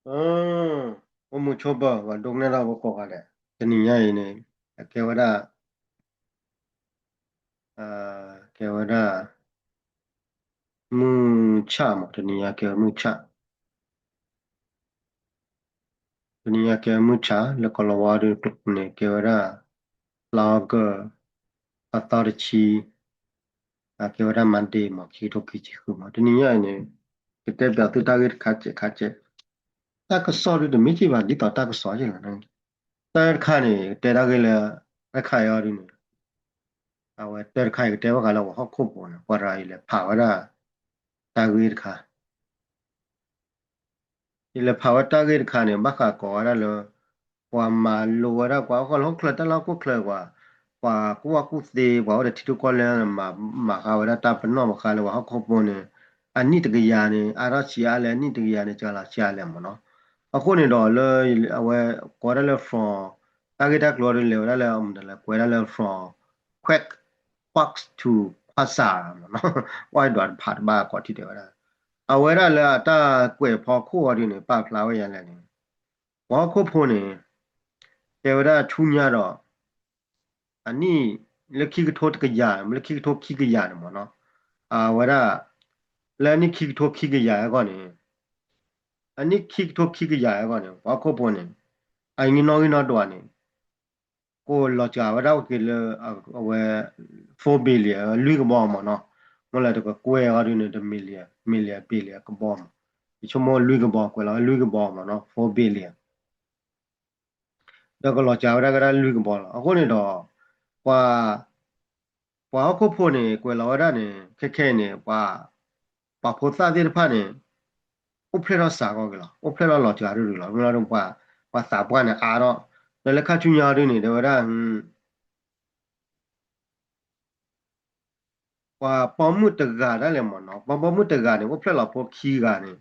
အိၣ်မူဆိးပၢၤ ပှၤဒိကနၣ်တၢ်ဖိကိးဂၤဒဲး, တနံၤညါအံၤန့ၣ် အကဲဝဲဒၣ် ကဲဝဲဒၣ် မုၢ်ဆၣ်မး, တနံၤညါကဲဝဲမုၢ်ဆၣ်, တနံၤညါကဲဝဲမုၢ်ဆၣ် လၢကီၢ်လီၤဝါဒုးကျိာ်န့ၣ် ကဲဝဲဒၣ် လါအီကူး အသီတဆံ ကဲဝဲဒၣ် Monday မး ခံကထိခံဆံဃုမး. တနံၤညါအံၤန့ၣ် ကတဲပၠးသုတၢ်ဂ့ၢ်တခါစဲးခါစဲး, တၢ်ကစီၣ်ဒုးတမ့ၢ်က့ဘၣ် ဒ်သိးတၢ်ကစီၣ်က့လီၤ. တၢ်တခါန့ၣ် ကတဲတၢ်ဂ့ၢ်လၢ တၢ်တခါအံၤအီၤဒုးန့ၣ် အဝဲတၢ်တခါအံၤကတဲဘၣ်ဃးလၢပှၤဟီၣ်ခိၣ်ဖိန့ၣ် ပှၤတဂၤအံၤလဲၤဖးဝဲဒၣ် တၢ်ဂ့ၢ်တခါ ယလဲၤဖးဝဲတၢ်ဂ့ၢ်တခါန့ၣ် ဘၣ်ဃးကိးဝဲဒၣ်လၢ ပှၤမၤလိဝဲဒၣ် ပှၤဟီၣ်ခိၣ်လၢဟီၣ်ခိၣ်ချၢတၢ်လၢဟီၣ်ခိၣ်ချၢပှၤ ပှၤကူၣ်ဘၣ်ကူၣ်သ့ ပှၤအိၣ်ဒီးထံဒိၣ်ကီၢ်လဲၢ် မၤဃာ်ဝဲဒၣ်တၢ်ပနီၣ်မၤဃာ်လၢပှၤဟီၣ်ခိၣ်ဖိန့ၣ် အနံၣ်တကယၤန့ၣ် အါထီၣ်ဆံးအါလဲၣ် အနံၣ်တကယၤန့ၣ် စှၤလီၤဆံးအါလဲၣ်မးနီၤ. အဃိန့ၣ်ဒီးလၢ အဝဲကိးဝဲဒၣ်လၢ from တၢ်ဂ့ၢ်တၢ်ကျိၤဒ်လဲၣ်ဝဲဒၣ်လၢ အမတၤလဲၣ် ကွဲးဒၣ်လၢ from quack quacks to ခွါစၢ်မးနီၤ ဝဲဒွးတဖးတဘၣ်ကိးထံၣ်တဲဝဲဒၣ် အဝဲဒၣ်လၢအတၢ်ကွဲးဖီခိၣ်အီၤဒုးန့ၣ် ပာ်ဖျါဝဲယၤလဲၣ်န့ၣ် ပှၤဟီၣ်ခိၣ်ဖိန့ၣ် တဲဝဲဒၣ်ဆူညါဒီး အနံၣ်လၢခံကထိတကယၤ လၢခံကထိခံကယၤန့ၣ်မးနီၤ အဝဲဒၣ် လၢအနံၣ်ခံကထိခံကယၤအဂီၢ်န့ၣ် အနံၣ်ခံကထိခံကယၤအဂီၢ်န့ၣ် ပှၤဟီၣ်ခိၣ်ဖိန့ၣ် အအံၤနီၣ်ဂံၢ်နီၣ်ဒွးန့ၣ် ကလီၤစှၤဝဲဒၣ်က့ၤလၢ အဝဲ four billion လွံၢ်ကဘီမးနီၤ မ့ၢ်လၢတကကွဲၢ်အီၤဒုးန့ၣ် တ million million billion ကဘီမး ယဆိကမိၣ်လွံၢ်ကဘီ ကွဲးလီၤဝဲလွံၢ်ကဘီမးနီၤ four billion ဒီးကလီၤစှၤဝဲဒၣ်ကဒါလွံၢ်ကဘီလီၤ. အဃိန့ၣ်ဒီး ပှၤ ပှၤဟီၣ်ခိၣ်ဖိန့ၣ် ကွဲးလီၤဝဲဒၣ်န့ၣ် ခဲခဲအံၤန့ၣ် ပှၤ ပှၤဖိသၣ်သ့ၣ်တဖၣ်န့ၣ် အိၣ်ဖျဲၣ်ထီၣ်စှၤကီးက့ၤလီၤ အိၣ်ဖျဲၣ်ထီၣ်လီၤစှၤရုၢ်ရုၢ်လီၤ မ့ၢ်လီၤ ပှၤသးပှၢ်န့ၣ်အါထီၣ် ဒီးလၢခါဆူညါဒုးန့ၣ် တဲဝဲဒၣ် ပှၤပိာ်မုၣ်တဂၤဒၣ်လဲာ်မးနီၤ ပှၤပိာ်မုၣ်တဂၤန့ၣ် အိၣ်ဖျဲၣ်လီၤဖိခံဂၤန့ၣ်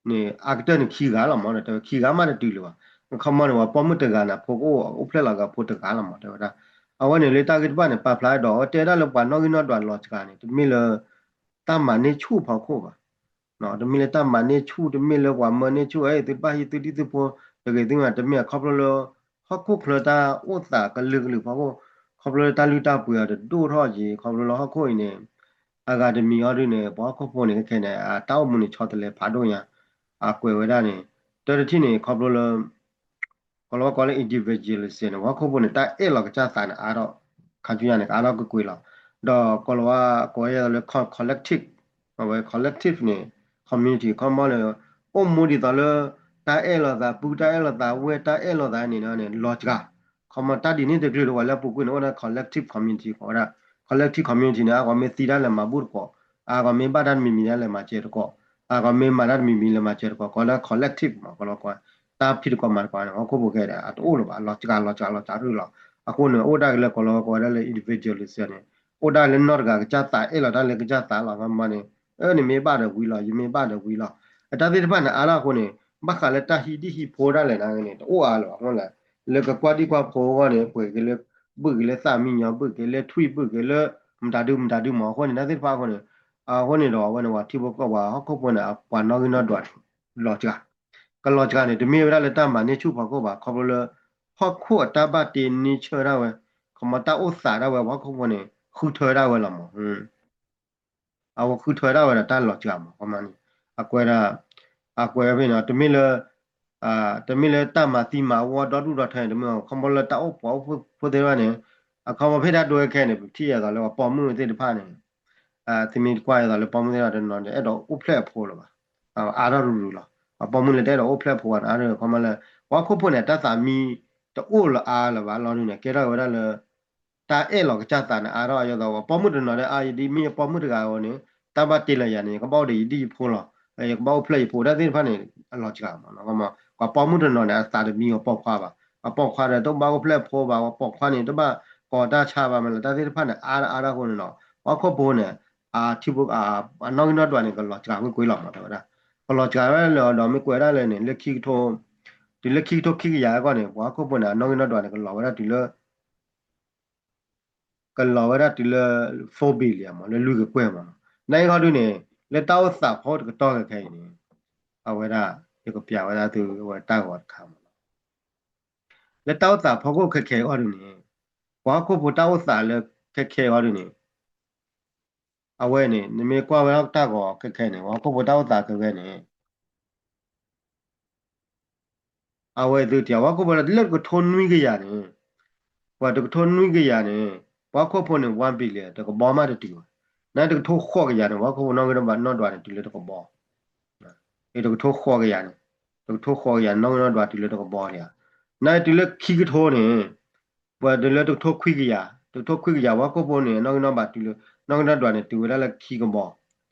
န့ၣ် အကတၢၢ်န့ၣ်ခံဂၤလီၤမး တဲဝဲခံဂၤမးတတုၤလၢၤဘၣ် ခီမီန့ၣ် ပှၤပိာ်မုၣ်တဂၤန့ၣ် ဖိကအိၣ် အိၣ်ဖျဲၣ်လီၤဂၤဖိတဂၤလီၤမး တဲဝဲဒၣ် အဝဲန့ၣ်လၢတၢ်ဂ့ၢ်တဖၣ်န့ၣ် ပာ်ဖျါဒီး အဝဲတဲဒၣ်လၢပှၤနီၣ်ဂံၢ်နီၣ်ဒွးလီၤစှၤန့ၣ် တမ့ၢ်လၢ တၢ်မၤန့ၢ်ဆူၣ်ဖီခိၣ်ဘၣ် တမ့ၢ်လၢတၢ်မၤန့ၢ်ဆူၣ် တမ့ၢ်လၢပှၤမၢန့ၢ်ဆူၣ် အဲၣ်သုတဘၣ်ဟံးသုဒံၣ်သုဖိ တဂ့ၤသုမး တမ့ၢ်ခီဖျိလၢ ဟီၣ်ခိၣ်ချၢတၢ်အိၣ်သးကလုာ်ကလုာ်ဖီခိၣ် ခီဖျိလၢတၢ်လုၢ်တၢ်ပှ့ၤအီၤတဒိၣ်ထီၣ်က့ၤ ခီဖျိလၢဟီၣ်ခိၣ်အံၤန့ၣ် အဂၤတမံၤအီၤဒုးန့ၣ် ပှၤဟီၣ်ခိၣ်ဖိန့ၣ် ခဲခဲန့ၣ် အတၢ်အိၣ်မူန့ၣ်ဆီတလဲဖးဒိၣ်ညါ အကွဲးဝဲဒၣ်န့ၣ် တၢ်တထံၣ်န့ၣ် ခီဖျိလၢ ကီၤလၤဝါကိးလၢ individualism န့ၣ် ပှၤဟီၣ်ခိၣ်ဖိန့ၣ် တၢ်အဲၣ်လီၤကစၢ်သးန့ၣ် အါထီၣ် ခါဆူညါန့ၣ် ကအါထီၣ်ကွ့ၢ်ကွ့ၢ်လီၤ. ဒီးကီၤလၤဝါကိးဝဲဒၣ်လၢ collective အဝဲ collective န့ၣ် community ခီမီန့ၣ် အိၣ်မူဒ်သိးလၢ တၢ်အဲၣ်လိာ်သးပုၢ် တၢ်အဲၣ်လိာ်သးဝဲၢ် တၢ်အဲၣ်လိာ်သးန့ၣ်န့ၣ် လီၤစှၤ ခီမီတၢ်ဒ်န့ၣ်တကလုာ်လၢပှၤလၢပူၤကွံာ်န့ၣ် အိၣ်ဒၣ် collective community ကိးဝဲဒၣ် collective community န့ၣ် အဂီၢ်မ့ၢ်သံတၢ်လဲၤမၤဘူၣ်တကိး အဂီၢ်မ့ၢ်ဘၣ်တၢ်တမံၤမံၤတၢ်လဲၤမၤစၢၤတကိး အဂီၢ်မ့ၢ်မၤတၢ်တမံၤမံၤလဲၤမၤစၢၤတကိး ကိးလၢ collective မး ကီၤလၤဝါကိး တၢ်ဖံးတကိးမၤတကိးန့ၣ် ဟီၣ်ခိၣ်ဖိခဲအံၤဒီး အတအိၣ်လၢၤဘၣ် လီၤစှၤလီၤစှၤလီၤစှၤရုၢ်လီၤ. အဃိန့ၣ် အိၣ်ဒၣ်က့ၤလၢကီၤလၤဝါကိးဝဲဒၣ်လၢ individualism န့ၣ် အိၣ်ဒၣ်လၢနီၢ်တဂၤကစၢ်သး အဲၣ်လီၤတၢ်လၢကစၢ်သးလီၤ ခီမီန့ၣ် အၢ နမ့ၢ်ဘၣ်ဒီးဝံၤလီၤ ယမ့ၢ်ဘၣ်ဒီးဝံၤလီၤ. အတၢ်သ့ၣ်တဖၣ်န့ၣ် အါထီၣ်အဃိန့ၣ် ဘၣ်ဃးလၢတၢ်ဟံးဒံၣ်ဟံးဖိဒၣ်လဲာ်န့ၣ် တအိၣ်အါလၢၤဘၣ် အဃိလဲၣ် လၢကကွၢ်ဒံၣ်ကွၢ်ဖိအဂီၢ်န့ၣ် ပှဲၤက့ၤလၢ ဘုၣ်က့ၤလၢသၣ်မံညီ ဘုၣ်က့ၤလၢထွံၣ် ဘုၣ်က့ၤလၢ မတၤဒုမတၤဒုမး အဃိန့ၣ် တၢ်သ့ၣ်တဖၣ်အဃိန့ၣ် အဃိန့ၣ်ဒီး အဝဲန့ၣ် ပှၤထံဖိကီၢ်ဖိ ပှၤဟီၣ်ခိၣ်ဖိန့ၣ် ပှၤနီၣ်ဂံၢ်နီၣ်ဒွးန့ၣ် လီၤစှၤ ကလီၤစှၤန့ၣ် တမ့ၢ်ဝဲဒၣ်လၢတၢ်မၤန့ၢ်ဆူၣ်ဖီခိၣ်ဘၣ် ခီဖျိလၢ ဟီၣ်ခိၣ်အတၢ်ဘၣ်တ့ nature ဒၣ်ဝဲ ခီမီတၢ်အိၣ်သးဒၣ်ဝဲ ပှၤဟီၣ်ခိၣ်ဖိန့ၣ် ဃုထၢဒၣ်ဝဲလီၤမး အဝဲဃုထၢဒၣ်ဝဲဒီးတၢ်လီၤစှၤမး ခီမီန့ၣ် အကွဲးဒၣ် အကွဲးဖဲန့ၣ် တမ့ၢ်လၢ တမ့ၢ်လၢတၢ်မၤသံမၤဝီဒီဒူၣ်ဒီထၢန့ၣ် တမ့ၢ် ခီမီလၢတၢ်အိၣ်ပိာ်အိၣ်ဖိသ့ၣ်တဖၣ်န့ၣ် အခီမီဖဲတၢ်ဒိခဲခဲန့ၣ် ပထံၣ်အသိးလၢပှၤပိာ်မုၣ်သ့ၣ်တဖၣ်န့ၣ် သုမ့ၢ်ကွၢ်အသိးလၢပိာ်မုၣ်သ့ၣ်တဖၣ်တနီၤန့ၣ် အဲၣ်ဒိးအိၣ်ဖျဲၣ်အဖိလၢၤဘၣ် အါထီၣ်ရုၢ်ရုၢ်လီၤ ပှၤပိာ်မုၣ်လၢတအဲၣ်ဒိးအိၣ်ဖျဲၣ်အဖိဘၣ်န့ၣ် အါထီၣ်ခီမီလၢ ပှၤဟီၣ်ခိၣ်ဖိန့ၣ် တၢ်သးမံတအိၣ်လၢအါလၢၤဘၣ်လီၤဒုးန့ၣ် ကဲထီၣ်ဝဲဒၣ်လၢ တၢ်အဲၣ်လီၤကစၢ်သးန့ၣ် အါထီၣ်အယသိး ပှၤပိာ်မုၣ်တနီၤဒီး အါ ယဒ်မ့ၢ်ယပိာ်မုၣ်တဂၤအဃိန့ၣ် တၢ်ဘၣ်တ့လၢယၤန့ၣ် ယကဘၣ်အိၣ်ဒီးယဒံၣ်ယဖိလီၤ ယကဘၣ်အိၣ်ဖျဲၣ်ယဖိ တၢ်သ့ၣ်တဖၣ်န့ၣ် အလီၤစှၤမး ပှၤပိာ်မုၣ်တနီၤန့ၣ် အသးတမံပှၤပိာ်ခွါဘၣ် ပှၤပိာ်ခွါဒီးတဘၣ်အိၣ်ဖျဲၣ်ဖိဘၣ် ပှၤပိာ်ခွါန့ၣ် တဘၣ်ကိးတၢ်ဆါဘၣ်မးလၢ တၢ်သ့ၣ်တဖၣ်န့ၣ် အါအါထီၣ်အဃိန့ၣ်ဒီး ပှၤဟီၣ်ခိၣ်ဖိန့ၣ် အထံဖိ အနီၣ်ဂံၢ်နီၣ်ဒွးန့ၣ် ကလီၤစှၤကွ့ၢ်ကွ့ၢ်လီၤမး တဲဝဲဒၣ် ကလီၤစှၤဝဲလၢအဒီးမ့ၢ်ကွဲးဒၣ်လၢန့ၣ် လၢခံကထိ တုၤလၢခံကထိခံကယၤအဂီၢ်န့ၣ် ပှၤဟီၣ်ခိၣ်ဖိန့ၣ် အနီၣ်ဂံၢ်နီၣ်ဒွးန့ၣ် ကလီၤဝဲဒၣ်တုၤလၢ ကလီၤဝဲဒၣ်တုၤလၢ four billion မး လၢလွံၢ်ကကွဲၢ်မး နအံၤဃီဒုးန့ၣ် လၢတၢ်အိၣ်သးဖီတကတီၢ်ခဲခဲအံၤန့ၣ် အဝဲဒၣ် ယကပျးဝဲဒၣ်သုဝဲတၢ်ဂီၤတခါမးနီၤ. လၢတၢ်အိၣ်သးဖီခိၣ်ခဲခဲအံၤဒုန့ၣ်, ပှၤဟီၣ်ခိၣ်ဖိတၢ်အိၣ်သးလၢခဲခဲအံၤဒုန့ၣ်, အဝဲန့ၣ် နမ့ၢ်ကွၢ်ဝဲဒၣ်တၢ်ဂီၤခဲခဲန့ၣ် ပှၤဟီၣ်ခိၣ်ဖိတၢ်အိၣ်သးခဲခဲန့ၣ် အဝဲသုထံၣ် ပှၤဟီၣ်ခိၣ်ဖိလၢတကထိနွံကယၤန့ၣ်, ပှၤတကထိနွံကယၤန့ၣ် ပှၤဟီၣ်ခိၣ်ဖိန့ၣ် one billion တကဘီမးတတုၤဘၣ်. နတကထိဃိးကယၤန့ၣ် ပှၤဟီၣ်ခိၣ်ဖိနီၣ်ဂံၢ်နီၣ်ဒွးန့ၣ် တုၤလၢတကဘီ, တကထိဃိးကယၤန့ၣ်, တကထိဃိးကယၤ နီၣ်ဂံၢ်နီၣ်ဒွးတုၤလၢတကဘီန့ၣ်ဧါ. နတုၤလၢခံကထိန့ၣ် ပှၤတုၤလၢတကထိခွံကယၤ, တကထိခွံကယၤ ပှၤဟီၣ်ခိၣ်ဖိန့ၣ် နီၣ်ဂံၢ်နီၣ်ဘၣ်တုၤလၢ နီၣ်ဂံၢ်နီၣ်ဒွးန့ၣ် တုၤဝဲဒၣ်လၢခံကဘီ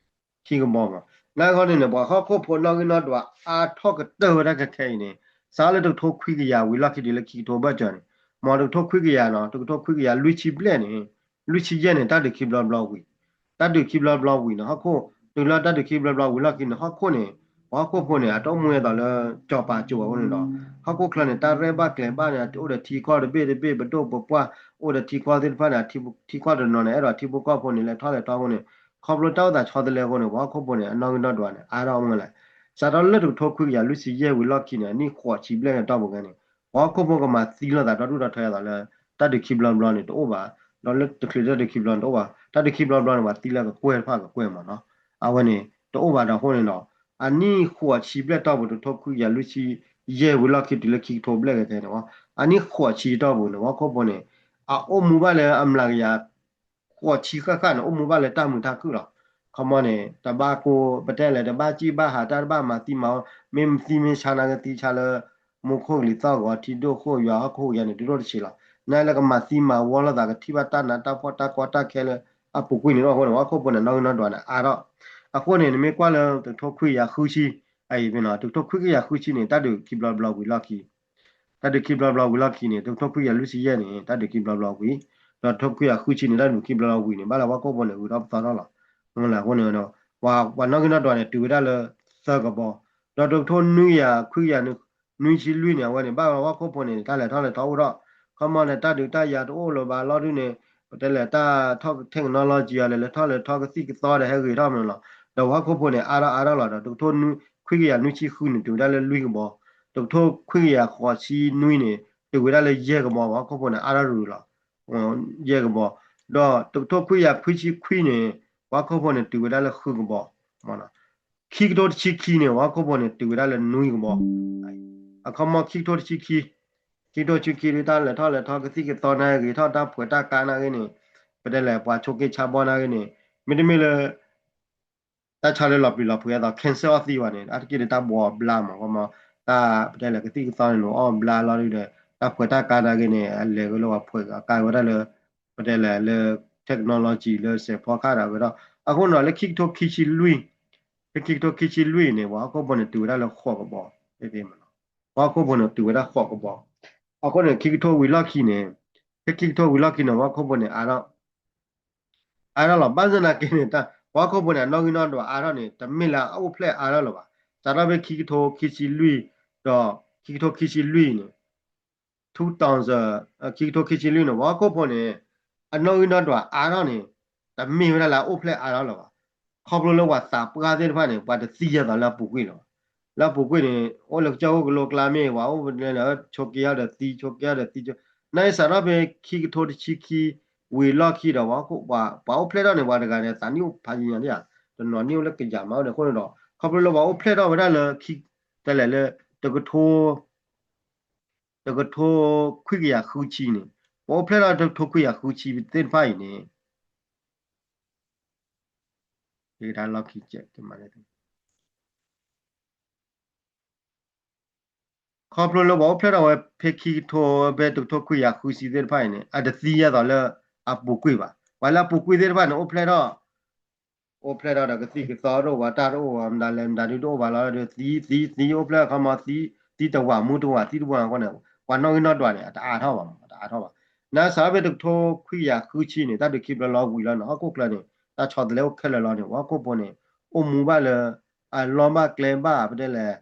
ခံကဘီမး. နာ်က့န့ၣ် ပှၤဟီၣ်ခိၣ်ဖိနီၣ်ဂံၢ်နီၣ်ဒွးအါထီၣ်ကတၢၢ်ဝဲဒၣ်ခဲခဲအံၤန့ၣ် စးလၢတကထိခွံကယၤဝံၤလီၢ်ခံတုၤလၢခံကထိဘၢၣ်စၢၤန့ၣ်, မ်တကထိခွံကယၤနီၤ, တကထိခွံကယၤလွံၢ်ဆံဘျဲၣ်န့ၣ်, လွံၢ်ဆံယဲၢ်န့ၣ် တၢ်ဒုးခံဘျီဘျီဝံၤ, တၢ်ဒုးခံဘျီဘျီဝံၤန့ၣ် ဟီၣ်ခိၣ် တုၤလၢတၢ်ဒုးခံဘျီဘျီဝံၤလီၢ်ခံန့ၣ် ဟီၣ်ခိၣ်န့ၣ်, ပှၤဟီၣ်ခိၣ်ဖိန့ၣ် အတအိၣ်မူဝဲသိးလၢ ကၠီၤပၤကၠိၤအဃိန့ၣ်ဒီး ဟီၣ်ခိၣ်ချၢန့ၣ် တၢ်ရဲၣ်ဘၣ်ကျဲၤဘၣ်န့ၣ် အိၣ်ဒီးထံကီၢ်တဘ့ၣ်တဘ့ၣ် ပဒိၣ်ပပှၢ် အိၣ်ဒီးထံကီၢ်သ့ၣ်တဖၣ်န့ၣ် ထံကီၢ်တနီၤန့ၣ် အဲၣ်ဒိးထံဖိကီၢ်ဖိန့ၣ် လဲၤထီၣ်လဲၤထီအဃိန့ၣ်, ခီဖျိတၢ်အိၣ်သးဆီတလဲအဃိန့ၣ် ပှၤဟီၣ်ခိၣ်ဖိန့ၣ် အနီၣ်ဂံၢ်နီၣ်ဒွးန့ၣ် အါထီၣ်အမူလၢ်, စးထီၣ်လၢတကထိခွံကယၤလွံၢ်ဆံယဲၢ်ဝံၤလီၢ်ခံန့ၣ် အနံၣ်ဃိးဆံဘျဲၣ်န့ၣ်တီၢ်ပူၤခဲန့ၣ် ပှၤဟီၣ်ခိၣ်ဖိကမၤသံလိာ်သးဒီဒူၣ်ဒီထၢအသိးလၢ တၢ်ဒုးခံဘျီဘျီန့ၣ် တအိၣ်ဘၣ်, ဒီးလၢတချုးတၢ်ဒုးခံဘျီန့ၣ်တအိၣ်ဘၣ်, တၢ်ဒုးခံဘျီဘျီန့ၣ် ပှၤသံလၢကကွဲၢ်တဖၣ်ကကွဲၢ်မးနီၤ, အဝဲန့ၣ် တအိၣ်ဘၣ်ဒီးအဃိန့ၣ်ဒီး အနံၣ်ဃိးဆံဘျဲၣ်တီၢ်ပူၤ တကထိခွံကယၤလွံၢ်ဆံယဲၢ်ဝံၤလီၢ်ခံတုၤလၢခံကထိဘျဲၣ်ခဲခဲန့ၣ် အနံၣ်ဃိးဆံတီၢ်ပူၤန့ၣ် ပှၤဟီၣ်ခိၣ်ဖိန့ၣ် အအိၣ်မူဘၣ်လၢအမျးကယၤ ဃိးဆံဃၣ်ဃၣ်န့ၣ် အိၣ်မူဘၣ်လၢတၢ်မုာ်တၢ်ခုၣ်လီၤ. ခီမီန့ၣ် တဘၣ်ကိၢ် ပတဲလဲၣ် တဘၣ်စံၣ်ဘၣ်ဟးတၢ် တဘၣ်မၤသံမၤဝီ, မ့ၢ်သံမ့ၢ်ဆါနာ်က့သံဆါလၢ မူခိၣ်ကလံၤသီၣ်ဂီၤ ထံဒိၣ်ဃိၣ်ယွၤဟီၣ်ခိၣ်ယၤန့ၣ် တဒိၣ်တဆံးလီၤ. နာ်လၢကမၤသံမၤဝီလိာ်သး ကထံၣ်ဘၣ်တၢ်နးတၢ်ဖှီၣ်တၢ်ကီတၢ်ခဲလၢအပူၤကွံာ်န့ၣ်ဒီးအဃိန့ၣ် ပှၤဟီၣ်ခိၣ်ဖိန့ၣ် နီၣ်ဂံၢ်နီၣ်ဒွးန့ၣ်အါထီၣ်, အဃိန့ၣ် နမ့ၢ်ကွၢ်လၢတကထိခွံကယၤဃုဆံ အံၤ တကထိခွံကယၤဃုဆံန့ၣ် တၢ်ဒုးခံဘျီဘျီဝံၤလီၢ်ခံ တၢ်ဒုးခံဘျီဘျီဝံၤလီၢ်ခံန့ၣ် တကထိခွံကယၤလွံၢ်ဆံယဲၢ်န့ၣ် တၢ်ဒုးခံဘျီဘျီဝံၤ, ဒီးတကထိခွံကယၤဃုဆံန့ၣ် တၢ်ဒုးခံဘျီဘျီဝံၤန့ၣ် ဘၣ်လၢပှၤဟီၣ်ခိၣ်ဖိန့ၣ် ဂုၤထီၣ်ပသီထီၣ်လီၤ. အဃိန့ၣ် ပှၤနီၣ်ဂံၢ်နီၣ်ဒွးန့ၣ် တုၤဝဲဒၣ်လၢသၢကဘီ, ဒီးတကထိနွံကယၤခွံကယၤနွံဆံလွံၢ်န့ၣ် အဝဲန့ၣ် ဘၣ်ဝဲပှၤဟီၣ်ခိၣ်ဖိန့ၣ် တၢ်လဲၤထီၣ်လဲၤထီအိၣ်ထီၣ်, ခီမီန့ၣ် တၢ်ဒုးတၢ်ယၤတအိၣ်လၢၤဘၣ်လီၤဒုန့ၣ် ပတဲလဲၣ် တၢ်ထီၣ် technology အီၤလဲၤလဲၤထီၣ်လဲၤထီကသံၣ်ကသီဒီးဟဲဂ့ၤထီၣ်မးလီၤ. ဒီးပှၤဟီၣ်ခိၣ်ဖိန့ၣ် အါထီၣ်အါထီၣ်လီၤဒီး တကထိခွံကယၤနွံဆံဃုန့ၣ် တုၤဝဲဒၣ်လၢလွံၢ်ကဘီ, တကထိခွံကယၤဃိးဆံနွံန့ၣ် တုၤဝဲဒၣ်လၢယဲၢ်ကဘီ ပှၤဟီၣ်ခိၣ်ဖိန့ၣ် အါထီၣ်ရူၤလီၤ ယဲၢ်ကဘီ, ဒီးတကထိခွံကယၤခွံဆံခွံန့ၣ် ပှၤဟီၣ်ခိၣ်ဖိန့ၣ် တုၤဝဲဒၣ်လၢဃုကဘီ, ခံကထိတဆံခံန့ၣ် ပှၤဟီၣ်ခိၣ်ဖိန့ၣ် တုၤဝဲဒၣ်လၢနွံကဘီ, အခီမီခံကထိတဆံခံ, ခံကထိတဆံခံ တၢ်လဲၤထီၣ်လဲၤထီကသံၣ်ကသီနာ်ဂ့ၤထီၣ် တၢ်ဖှဲးတၢ်ကါနာ်ဂ့ၤန့ၣ် ပတဲလဲၣ် ပှၤဆိးက့ဆါဘီနာ်ဂ့ၤန့ၣ် မ့တမ့ၢ်လၢ တၢ်ဆါလၢလီၤပျံၤလီၤဖုးအသိး cancel အီၣ်သံဝဲန့ၣ် အါတက့ၢ်ဒီးတၢ်ဘှီဘျါမး ခီမီ တၢ်ပတဲလဲၣ် ကသံၣ်ကသီန့ၣ် လိၤအီၣ်ဘျါလီၤဒုဒီး တၢ်ဖှဲးတၢ်ကါနာ်ဂ့ၤန့ၣ် အလဲၤဝဲလၢပှၤဖှဲးအကါဝဲဒၣ်လၢ ပတဲလဲၣ်လၢ technology လၢစဲးဖီကါဒီးဝဲဒီး အဃိန့ၣ်ဒီး လၢခံကထိခံဆံလွံၢ်, လၢခံကထိခံဆံလွံၢ်န့ၣ် ပှၤဟီၣ်ခိၣ်ဖိန့ၣ် တုၤဝဲဒၣ်လၢဃိးကဘီ, ပှၤဟီၣ်ခိၣ်ဖိန့ၣ် တုၤဝဲဒၣ်ဃိးကဘီ, အဃိန့ၣ် ခံကထိဝံၤလီၢ်ခံန့ၣ်, လၢခံကထိဝံၤလီၢ်ခံန့ၣ် ပှၤဟီၣ်ခိၣ်ဖိန့ၣ် အါထီၣ် အါထီၣ်လီၤ. ဘၣ်ဆၣ်သနာ်က့န့ၣ် ပှၤဟီၣ်ခိၣ်ဖိန့ၣ် အနီၣ်ဂံၢ်နီၣ်ဒွးအါထီၣ်န့ၣ် တမ့ၢ်လၢအအိၣ်ဖျဲၣ်အါထီၣ်လၢၤဘၣ်. စးထီၣ်ဖဲခံကထိခံဆံလွံၢ် ဒီးခံကထိခံဆံလွံၢ်န့ၣ် two thousand ခံကထိခံဆံလွံၢ်န့ၣ် ပှၤဟီၣ်ခိၣ်ဖိန့ၣ် အနီၣ်ဂံၢ်နီၣ်ဒွးအါထီၣ်န့ၣ် တမ့ၢ်ဝဲဒၣ်လၢအအိၣ်ဖျဲၣ်အါထီၣ်လၢၤဘၣ်. ခီဖျိလၢပှၤသးပှၢ်သ့ၣ်တဖၣ်န့ၣ် ပှၤတသံယဲသိးလၢအပူၤကွံာ်လၢၤဘၣ်. လၢအပူၤကွံာ်န့ၣ် အိၣ်လၢကစၢၢ်ခိၣ်ကလိကျါမ့ၢ် ပှၤအိၣ်လၢဆိးက့အီၤဒီးသံ ဆိးက့အီၤဒီးသံ နာ်က့စးထီၣ်ဖဲခံကထိတဆံခံ ဝံၤလီၢ်ခံဒီး ပှၤအိၣ်ဖျဲၣ်ထီၣ်န့ၣ် ပှၤတဂၤန့ၣ် သးနံၣ်အိၣ်ဖးယံၤညါဒၣ်ဧါ, တနီၤနံၣ်အိၣ်လၢကယၤမးအိၣ်န့ၣ်အဃိန့ၣ်ဒီး ခီဖျိလၢပှၤအိၣ်ဖျဲၣ်ထီၣ်ဝဲဒၣ်လၢ တဲလဲၣ်လၢ တကထိ တကထိခွံကယၤဃုဆံန့ၣ် ပှၤအိၣ်ဖျဲၣ်ထီၣ်တကထိခွံကယၤဃုဆံသ့ၣ်တဖၣ်အံၤန့ၣ် တၢ်လီၢ်ခံကဲး ခီဖျိလၢပှၤအိၣ်ဖျဲၣ်ထီၣ်ဝဲဖဲခံကထိ ဖဲတကထိခွံကယၤဃုဆံသ့ၣ်တဖၣ်အံၤန့ၣ် အတသံယဲသိးလၢအပူၤကွံာ်ဘၣ်. ပှၤလၢအပူၤကွံာ်သ့ၣ်တဖၣ်န့ၣ် အိၣ်ဖျဲၣ်ထီၣ် အိၣ်ဖျဲၣ်ထီၣ်ဒီးကသံၣ်ကသီတအိၣ်ဘၣ် တၢ်တအိၣ်ဘၣ် မတၤလဲၣ်မတၤဒုတအိၣ်ဘၣ်လီၤဒီး သံ သံ သံ အိၣ်ဖျဲၣ်ခီမီ သံ သံတဝာ်မူတဝာ် သံတဝာ်အဃိန့ၣ် ပှၤနီၣ်ဂံၢ်နီၣ်ဒွးန့ၣ် အတအါထီၣ်ဘၣ်မး အတအါထီၣ်ဘၣ်. နာ်က့စးထီၣ်ဖဲတကထိခွံကယၤဃုဆံန့ၣ် တၢ်ဒုးခံဘျီလီၤဝံၤလီၤန့ၣ် ဟီၣ်ခိၣ်ချၢန့ၣ် တၢ်ဆီတလဲအိၣ်ခဲလၢာ်လီၤန့ၣ် ပှၤဟီၣ်ခိၣ်ဖိန့ၣ် အိၣ်မူဘၣ်လၢ အလီၢ်ဘၣ်ကျဲဘၣ် ပတဲလဲၣ်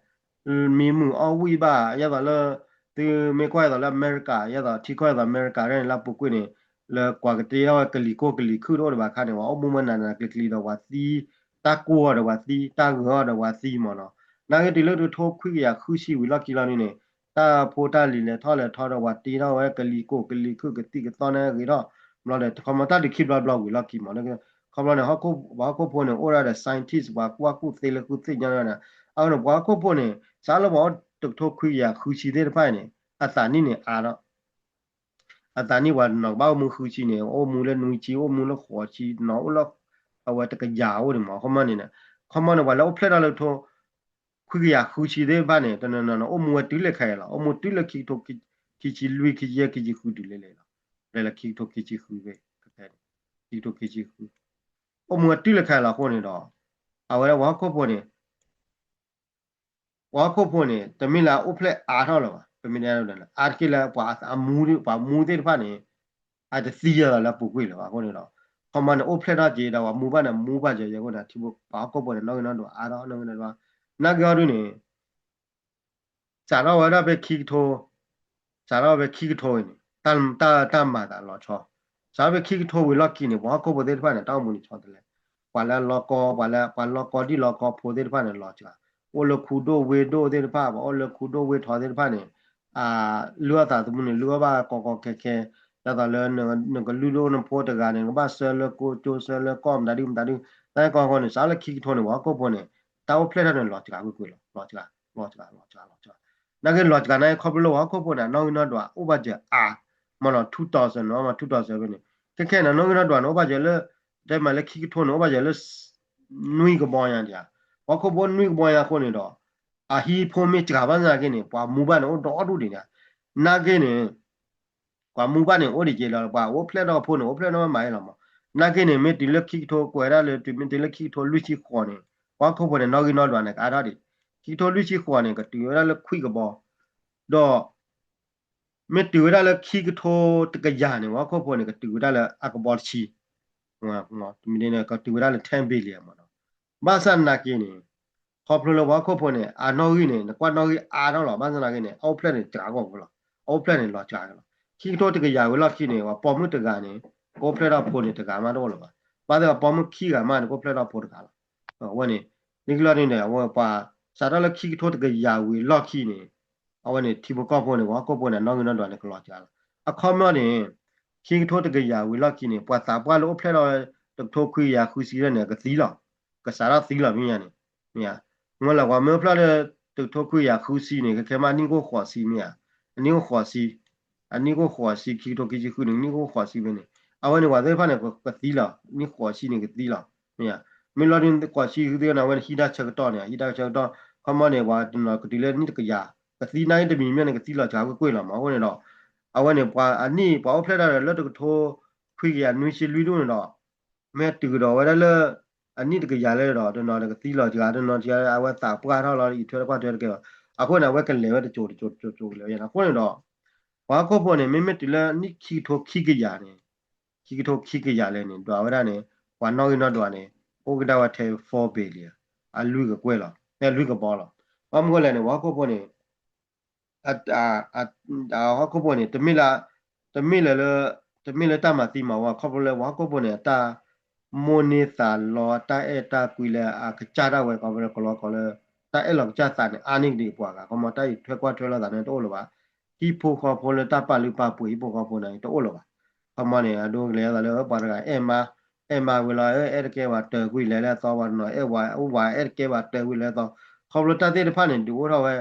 မံမုာ်အီၣ်ဝံၣ်ဘၣ် ယဲသိးလၢ သုမ့ၢ်ကွၢ်ယဲသိးလၢအမဲရကၤ ယဲသိးထံကီၢ်ယဲသိးအမဲရကၤန့ၣ် လၢအပူၤကွံာ်န့ၣ် လၢကွၢ်ကတ့ထီၣ်ဝဲကလံၤကိၢ်ကလံၤခုၣ်တအိၣ်ဒံးဘၣ်အခါန့ၣ် ပှၤအိၣ်မူမ့ၢ်နးနးကျံၤကျံၤဒီးပှၤသံ တၢ်ကိၢ်အီၤဒီးပှၤသံ တၢ်ဂၢၤအီၤဒီးပှၤသံမးနီၤ. နာ်က့တုၤလၢတကထိခွံကယၤဃုဆံဝံၤလီၢ်ခံလီၤန့ၣ်န့ၣ် တၢ်ဖိတၢ်လံၤလဲၤထီၣ်လဲၤထီဒီး ပှၤတ့ထီၣ်ဝဲကလံၤကိၢ်ကလံၤခုၣ်ကသံၣ်ကသီန့ၣ်ဂ့ၤထီၣ် ဘျီဒီး ခီမီတၢ်ဒုးခံဘျီဘျီဝံၤလီၢ်ခံမး ခီဖျိန့ၣ် ပှၤဟီၣ်ခိၣ်ဖိန့ၣ် အိၣ်ဒၣ်ဒီး scientist ပှၤကွၢ်ကူၣ်သ့လၢကူၣ်သ့ၣ်ညါဒီး အဃိန့ၣ် ပှၤဟီၣ်ခိၣ်ဖိန့ၣ် စးလၢပှၤအိၣ်တကထိခွံကယၤဃုဆံသ့ၣ်တဖၣ်အံၤန့ၣ် အသးနံၣ်န့ၣ်အါထီၣ် အသးနံၣ်ပှၤတနီၤကဘၣ်အိၣ်မူဃုဆံန့ၣ် အိၣ်မူလၢနွံဆံ အိၣ်မူလၢဃိးဆံ တနီၤအိၣ်လၢ အဝဲတကယၤအိၣ်န့ၣ်မး ခီမီန့ၣ် ခီမီန့ၣ် ပှၤလၢအိၣ်ဖျဲၣ်ထီၣ်လၢကထိ ခွံကယၤဃုဆံသ့ၣ်တဖၣ်န့ၣ် တနီၤနီၤန့ၣ် အိၣ်မူဝဲတုၤလၢခဲအံၤလီၤ အိၣ်မူတုၤလၢခံကထိ ခံဆံလွံၢ် ခံဆံယဲၢ် ခံဆံဃုတုၤလၢလဲၤလီၤ လဲၤလၢခံကထိခံဆံဃုဖဲ ခံကထိခံဆံဃု အိၣ်မူဝဲတုၤလၢခဲအံၤလီၤအဃိန့ၣ်ဒီး အဝဲဒၣ်ပှၤဟီၣ်ခိၣ်ဖိန့ၣ် ပှၤဟီၣ်ခိၣ်ဖိန့ၣ် တမ့ၢ်လၢအအိၣ်ဖျဲၣ်အါထီၣ်လၢၤဘၣ် ပမ့ၢ်တဲ အါတက့ၢ်လၢပှၤမူ ပှၤမူသ့ၣ်တဖၣ်န့ၣ် အတသံယၤလီၤလၢအပူၤကွံာ်လၢၤဘၣ်အဃိန့ၣ်ဒီး ခီမီန့ၣ် အိၣ်ဖျဲၣ်ထီၣ်က့ၤဒီးပှၤမူဘၣ်န့ၣ် မူဘၣ်ယဲယဲအဃိန့ၣ် ထံဖိပှၤဟီၣ်ခိၣ်ဖိန့ၣ် နီၣ်ဂံၢ်နီၣ်ဒွးအါထီၣ် နီၣ်ဂံၢ်နီၣ်ဒွး နာ်က့အီၤဒုန့ၣ် စးထီၣ်ဝဲဒၣ်ဖဲခံကထိ စးထီၣ်ဖဲခံကထိအံၤန့ၣ် တၢ် တၢ်မၤသးလီၤဆီ စးထီၣ်ဖဲခံကထိဝံၤလီၢ်ခံန့ၣ် ပှၤဟီၣ်ခိၣ်ဖိသ့ၣ်တဖၣ်န့ၣ် တၢ်အိၣ်မူန့ၣ်ဆီတလဲ ပှၤလၢလီၤကီ ပှၤလၢ ပှၤလီၤကီဒံၣ်လီၤကီဖိသ့ၣ်တဖၣ်န့ၣ် လီၤစှၤ အိၣ်လၢခူဒိၣ်ဝ့ၢ်ဒိၣ်သ့ၣ်တဖၣ် ပှၤအိၣ်လၢခူဒိၣ်ဝ့ၢ်ထီသ့ၣ်တဖၣ်န့ၣ် လုၢ်အီၣ်သးသမူန့ၣ် လုၢ်အီၣ်ဘၣ်ကီကီခဲခဲ ဒ်သိးလၢ နကလုၢ်ဒိၣ်နဖိတဂၤန့ၣ် နကဘၣ်ဆှၢလၢကိကၠိ ဆှၢလၢကီၢ်မတၤဒုမတၤဒု တၢ်ကီဃိန့ၣ် စးလၢခံကထိန့ၣ် ပှၤဟီၣ်ခိၣ်ဖိန့ၣ် တၢ်အိၣ်ဖျဲၣ်ထီၣ်န့ၣ် လီၤစှၤကွ့ၢ်ကွ့ၢ်လီၤ လီၤစှၤ လီၤစှၤ လီၤစှၤ လီၤစှၤ နာ်က့လီၤစှၤနာ်က့ခီဖျိလၢပှၤဟီၣ်ခိၣ်ဖိန့ၣ် နီၣ်ဂံၢ်နီၣ်ဒွးအိၣ်ဘၣ်စၢၤအါ မ့ၢ်လီၤ two thousand နီၣ် two thousand ဖဲန့ၣ် ခဲခဲန့ၣ် နီၣ်ဂံၢ်နီၣ်ဒွးန့ၣ် အိၣ်ဘၣ်စၢၤလၢ တဲမးလၢခံကထိန့ၣ် အိၣ်ဘၣ်စၢၤလၢ နွံကဘီညါဒံးဧါ ပှၤဟီၣ်ခိၣ်ဖိနွံကဘီညါအဃိန့ၣ်ဒီး အဟံၣ်ဖိမ့ၢ်စှၤဘၣ်ဆၣ်နာ်က့န့ၣ် ပှၤမူဘၣ်န့ၣ် အိၣ်ဒီဒူၣ်ဒံးဧါ နာ်က့န့ၣ် ပှၤမူဘၣ်န့ၣ် အိၣ်ဒံးက့ၤလီၤ ပှၤအိၣ်ဖျဲၣ်ထီၣ်ဖိန့ၣ် အိၣ်ဖျဲၣ်ထီၣ်မးအံၤလီၤမး နာ်က့န့ၣ် မ့ၢ်တုၤလၢခံကထိကွဲးဒၣ်လၢ တုၤမ့ၢ်တုၤလၢခံကထိလွံၢ်ဆံဃိးန့ၣ် ပှၤဟီၣ်ခိၣ်ဖိန့ၣ် နီၣ်ဂံၢ်နီၣ်ဒွးန့ၣ် ကအါထီၣ်ဒံး ခံကထိလွံၢ်ဆံဃိးန့ၣ် ကတုၤဝဲဒၣ်လၢခွံကဘီ ဒီး မ့ၢ်တုၤဝဲဒၣ်လၢခံကထိတကယၤန့ၣ် ပှၤဟီၣ်ခိၣ်ဖိန့ၣ် ကတုၤဝဲဒၣ်လၢအကဘီတဆံ မ့ၢ်န့ၣ် ကတုၤဝဲဒၣ်လၢ ten billion မးနီၤ ဘၣ်ဆၣ်နာ်က့န့ၣ် ခီဖျိလၢပှၤဟီၣ်ခိၣ်ဖိန့ၣ် အနီၣ်ဂံၢ်န့ၣ် နကွၢ်နီၣ်ဂံၢ်အါထီၣ်လီၤ ဘၣ်ဆၣ်နာ်က့န့ၣ် အအိၣ်ဖျဲၣ်န့ၣ် စှၤကီၢ်ဖိလီၤ အအိၣ်ဖျဲၣ်န့ၣ် လီၤစှၤက့ၤလီၤ ခံကထိတကယၤဝံၤလီၢ်ခံန့ၣ် ပှၤပိာ်မုၣ်တဂၤန့ၣ် ကအိၣ်ဖျဲၣ်ထီၣ်ဖိန့ၣ် တဂၤမးတအိၣ်လၢၤဘၣ် ဘၣ်သ့ၣ်ပှၤပိာ်မုၣ်ခံဂၤမးန့ၣ် ကအိၣ်ဖျဲၣ်ထီၣ်ဖိတဂၤလီၤ အဝဲန့ၣ် လၢခံလီၤန့ၣ် အဝဲပှၤ စးထီၣ်လၢခံကထိတကယၤဝံၤလီၢ်ခံန့ၣ် အဝဲန့ၣ် ထံဖိကီၢ်ဖိန့ၣ် ပှၤဟီၣ်ခိၣ်ဖိန့ၣ် နီၣ်ဂံၢ်နီၣ်ဒွးန့ၣ် ကလီၤစှၤလီၤ အခီပညီန့ၣ် ခံကထိတကယၤဝံၤလီၢ်ခံန့ၣ် ပှၤသးပှၢ်လၢအိၣ်ဖျဲၣ်ထီၣ် တကထိခွံကယၤဃုဆံလၢန့ၣ် ကသံလီၤ ကစးထီၣ်သံလီၤ မ့ၢ်ညါန့ၣ် မ့ၢ်ဧါ မ့ၢ်လၢပှၤမ့ၢ်အိၣ်ဖျဲၣ်လၢ တကထိခွံကယၤဃုဆံန့ၣ် ခဲခဲမး အနံၣ်ကအိၣ်ဃိးဆံမ့ၢ်ဧါ အနံၣ်ကအိၣ်ဃိးဆံ အနံၣ်ကအိၣ်ဃိးဆံ ခံကထိခံဆံဃုန့ၣ် နံၣ်ကအိၣ်ဃိးဆံဖဲန့ၣ် အဝဲန့ၣ် ပှၤသ့ၣ်တဖၣ်န့ၣ် ကသံလီၤ နံၣ်ဃိးဆံန့ၣ် ကသံလီၤ မ့ၢ်ဧါ မ့ၢ်လီၤဒ်ဃိးဆံဃုသ့ၣ်န့ၣ် အဝဲန့ၣ် ဟံးတၢ်ဆၢကတီၢ်န့ၣ် ဟံးတၢ်ဆၢကတီၢ် ခီမီန့ၣ် ပှၤတနီၤကတုၤလၢနံၣ်တကယၤ ကသံနာ်က့တမံၤမ့ၢ်န့ၣ် ကသံလီၤစှၤကွ့ၢ်ကွ့ၢ်လီၤမး အဃိန့ၣ်ဒီး အဝဲန့ၣ် ပှၤအနံၣ် ပှၤအိၣ်ဖျဲၣ်တၢ်ဒီးလၢတကထိခွံကယၤနွံဆံလွံၢ်ဒူၣ်န့ၣ်ဒီး မ့ၢ်တုၤကဒီးဝဲဒၣ်လၢ အနံၣ်တကယၤလၢဒီး တနီၤန့ၣ်ကသံလီၤစှၤ တနီၤစှၤ အဝဲသးပှၢ်ထီၣ်လီၤ အံးထွဲတကွၢ်ထွဲတကဲလီၤ အဃိန့ၣ် အဝဲကလဲၤဝဲတစိၤတစိၤတစိၤတစိၤကလဲၤဝဲန့ၣ် အဃိန့ၣ်ဒီး ပှၤဟီၣ်ခိၣ်ဖိန့ၣ် မ့မ့ၢ်တုၤလၢနံၣ်ခံကထိခံကယၤန့ၣ် ခံကထိခံကယၤလဲၣ်န့ၣ် ဒွးဝဲဒၣ်န့ၣ် ပှၤနီၣ်ဂံၢ်နီၣ်ဒွးန့ၣ် အိၣ်ကဒါဝဲထဲ four billion အလွံၢ်ကကွဲၢ်လီၤ ဖဲအလွံၢ်ကဘီလီၤ ဘၣ်မနုၤလဲၣ်န့ၣ် ပှၤဟီၣ်ခိၣ်ဖိန့ၣ် အ အ ဟီၣ်ခိၣ်ဖိန့ၣ် တမ့ၢ်လၢ တမ့ၢ်လၢ တမ့ၢ်လၢတၢ်မၤသံမၤဝီ ခီဖျိလၢပှၤဟီၣ်ခိၣ်ဖိန့ၣ် အတၢ်မိၣ်န့ၢ်သးလီ တၢ်အဲၣ်တၢ်ကွံလၢအကစၢ်ဒၣ်ဝဲ ခီဖျိလၢကလီကီလၢ တၢ်အဲၣ်လီၤကစၢ်သးန့ၣ် အါန့ၢ်ကဒံးပှၤဂၤ ခီမီ တၢ်အံးထွဲကွၢ်ထွဲလိာ်သးန့ၣ်တအိၣ်လၢၤဘၣ် ဟံၣ်ဖိဃီဖိလၢတၢ်ပာ်လုၢ်ပာ်ပှ့ၤဟံၣ်ဖိဃီဖိန့ၣ်တအိၣ်လၢၤဘၣ် ခီမီန့ၣ် အဒိကလဲၤသးလၢပှၤတဂၤအဲၣ်မါ အဲၣ်မါဝံၤလီၤ အဲၣ်တကဲဘၣ်တၢၢ်ကွံာ်လဲၤလဲၤသီ ပှၤတနီၤအဲၣ်ဝၤ အိၣ်ဝၤအဲၣ်တကဲဘၣ်တၢၢ်ကွံာ်လဲၤသီ ခီဖျိတၢ်သ့ၣ်တဖၣ်န့ၣ် ဒုးအိၣ်ထီၣ်ဝဲ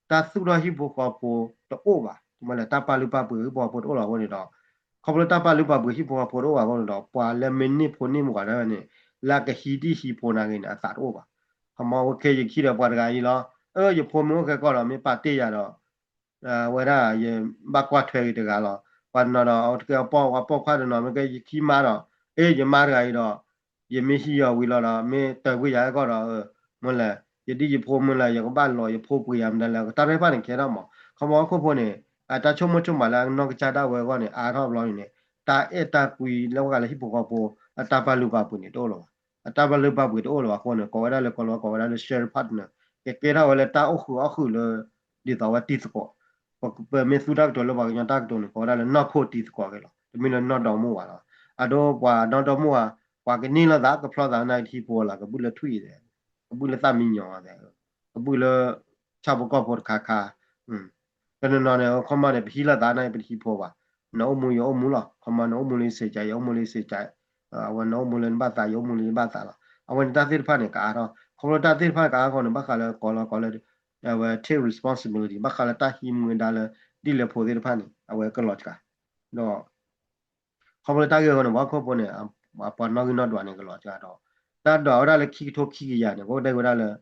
တၢ်သူၣ်ထီၣ်ဟံၣ်ဖိဃီဖိတအိၣ်ဘၣ် မ့ၢ်လၢတၢ်ပာ်လုၢ်ပာ်ပှ့ၤဟံၣ်ဖိဃီဖိတအိၣ်လၢၤအဃိန့ၣ်ဒီး ခီဖျိတၢ်ပာ်လုၢ်ပာ်ပှ့ၤဟံၣ်ဖိဃီဖိတအိၣ်ဘၣ်အဃိန့ၣ်ဒီး ပှၤလၢမ့ၢ်န့ၢ်ဖိန့ၢ်မုၣ်ဂၤဒၣ်ဝဲန့ၣ် လၢကဟံးတံၢ်ဟံးဖိနာ်က့န့ၣ် အသးတအိၣ်ဘၣ် ခီမီ ဝဲခဲယခံဒီးပှၤတဂၤအံၤလီၤ အၢ ယဖိမ့ၢ်အိၣ်ခဲကီၢ်ဒီး မ့ၢ်ပာ်တ့ၢ်ယၤဒီး ဝဲဒၣ် ယဘၣ်ကွၢ်ထွဲက့ၤတဂၤလီၤ ပှၤတနီၤဒီး အဝဲတကဲအပိာ် ပှၤပိာ်ခွါတနီၤ မ့ၢ်ကဲယခံမါဒီး အ့ ယမါတဂၤအံၤဒီး ယမ့ၢ်ဟံးယီၤဝံၤလီၤဒီး မ့ၢ်တၢၢ်ကွံာ်ယၤအဲၣ်ကီၢ်ဒီး မ့ၢ်လဲၣ် ယဒ်ယဖိမ့ၢ်လဲၣ် ယကဘၣ်လီၤယဖိပှ့ၤယၤမနုၤလဲၣ် တၢ်သ့ၣ်တဖၣ်န့ၣ်ကဲထီၣ်မး ခီမီဟီၣ်ခိၣ်ဖိန့ၣ် အတၢ်ဆိကမိၣ်ဆိကမးလၢအနီၢ်ကစၢ်ဒၣ်ဝဲအဂီၢ်န့ၣ် အါထီၣ်ဘျီန့ၣ်န့ၣ် တၢ်အဲၣ်တၢ်ကွံလၢပှၤဂၤလၢဟံၣ်ဖိဃီဖိ အတၢ်ပာ်လုၢ်ပာ်ပှ့ၤန့ၣ်တအိၣ်လၢၤဘၣ် အတၢ်ပာ်လုၢ်ပာ်ပှ့ၤတအိၣ်လၢၤဘၣ်အဃိန့ၣ် ကိးဝဲဒၣ်လၢကီၢ်လီၤ ကိးဝဲဒၣ်လၢ shared partner ကကဲထီၣ်ဝဲလၢတၢ်အိၣ်ဃုာ်အီၣ်ဃုာ်လၢ ဒ်သိးဝဲတံၤသကိး ပမ့ၢ်သူတၢ်ကတိၤလၢပှၤကညီတၢ်ကတိၤန့ၣ် ကိးဝဲဒၣ်လၢနီၢ်ခိၣ်တံၤသကိးက့ၤလီၤ တမ့ၢ်လၢနီၢ်ဒီမါဝၤလီၤ အဒိပှၤနီၢ်ဒီမါဝၤ ပှၤကန့ၢ်လိာ်သးကဖျီသးနာ်က့တဟံးဖိလၢ ကဘုၣ်လၢထွံၣ်အံၤ ကဘုၣ်လၢသၣ်မံညီၤအံၤ ကဘုၣ်လၢ ဆၣ်ဖိကီၢ်ဖိတခါခါ, တနီၤနီၤန့ၣ် ခီမီန့ၣ် ပဟံးလိာ်သးန့ၣ် ပတဟံးဖိဘၣ်, နအိၣ်မူယအိၣ်မူလီၤ, ခီမီနအိၣ်မူလၢယစ့ၢ်ကီး ယအိၣ်မူလၢယစ့ၢ်ကီး, အဝဲနအိၣ်မူလၢနဘၣ်သး ယအိၣ်မူလၢယဘၣ်သးလီၤ. အဝဲန့ၣ်တၢ်သ့ၣ်တဖၣ်န့ၣ် ကအါထီၣ်, ခီဖျိတၢ်သ့ၣ်တဖၣ်ကအါထီၣ်န့ၣ် ဘၣ်ဃးလၢကိးလီၤကိးလၢ အဝဲ take responsibility ဘၣ်ဃးလၢတၢ်ဟံးမူဒါလၢ ဒ်လဲၣ်ဖိသ့ၣ်တဖၣ်န့ၣ် အဝဲကလီၤစှၤ, ဒီး ခီဖျိလၢတၢ်ဂ့ၢ်အဂီၢ်န့ၣ် ပှၤဟီၣ်ခိၣ်ဖိန့ၣ် ပှၤနီၣ်ဂံၢ်နီၣ်ဒွးန့ၣ် ကလီၤစှၤဒီး တၢ်ဒွးဝဲဒၣ်လၢခံကထိခံကယၤန့ၣ် ပအိၣ်တဲဝဲဒၣ်လၢ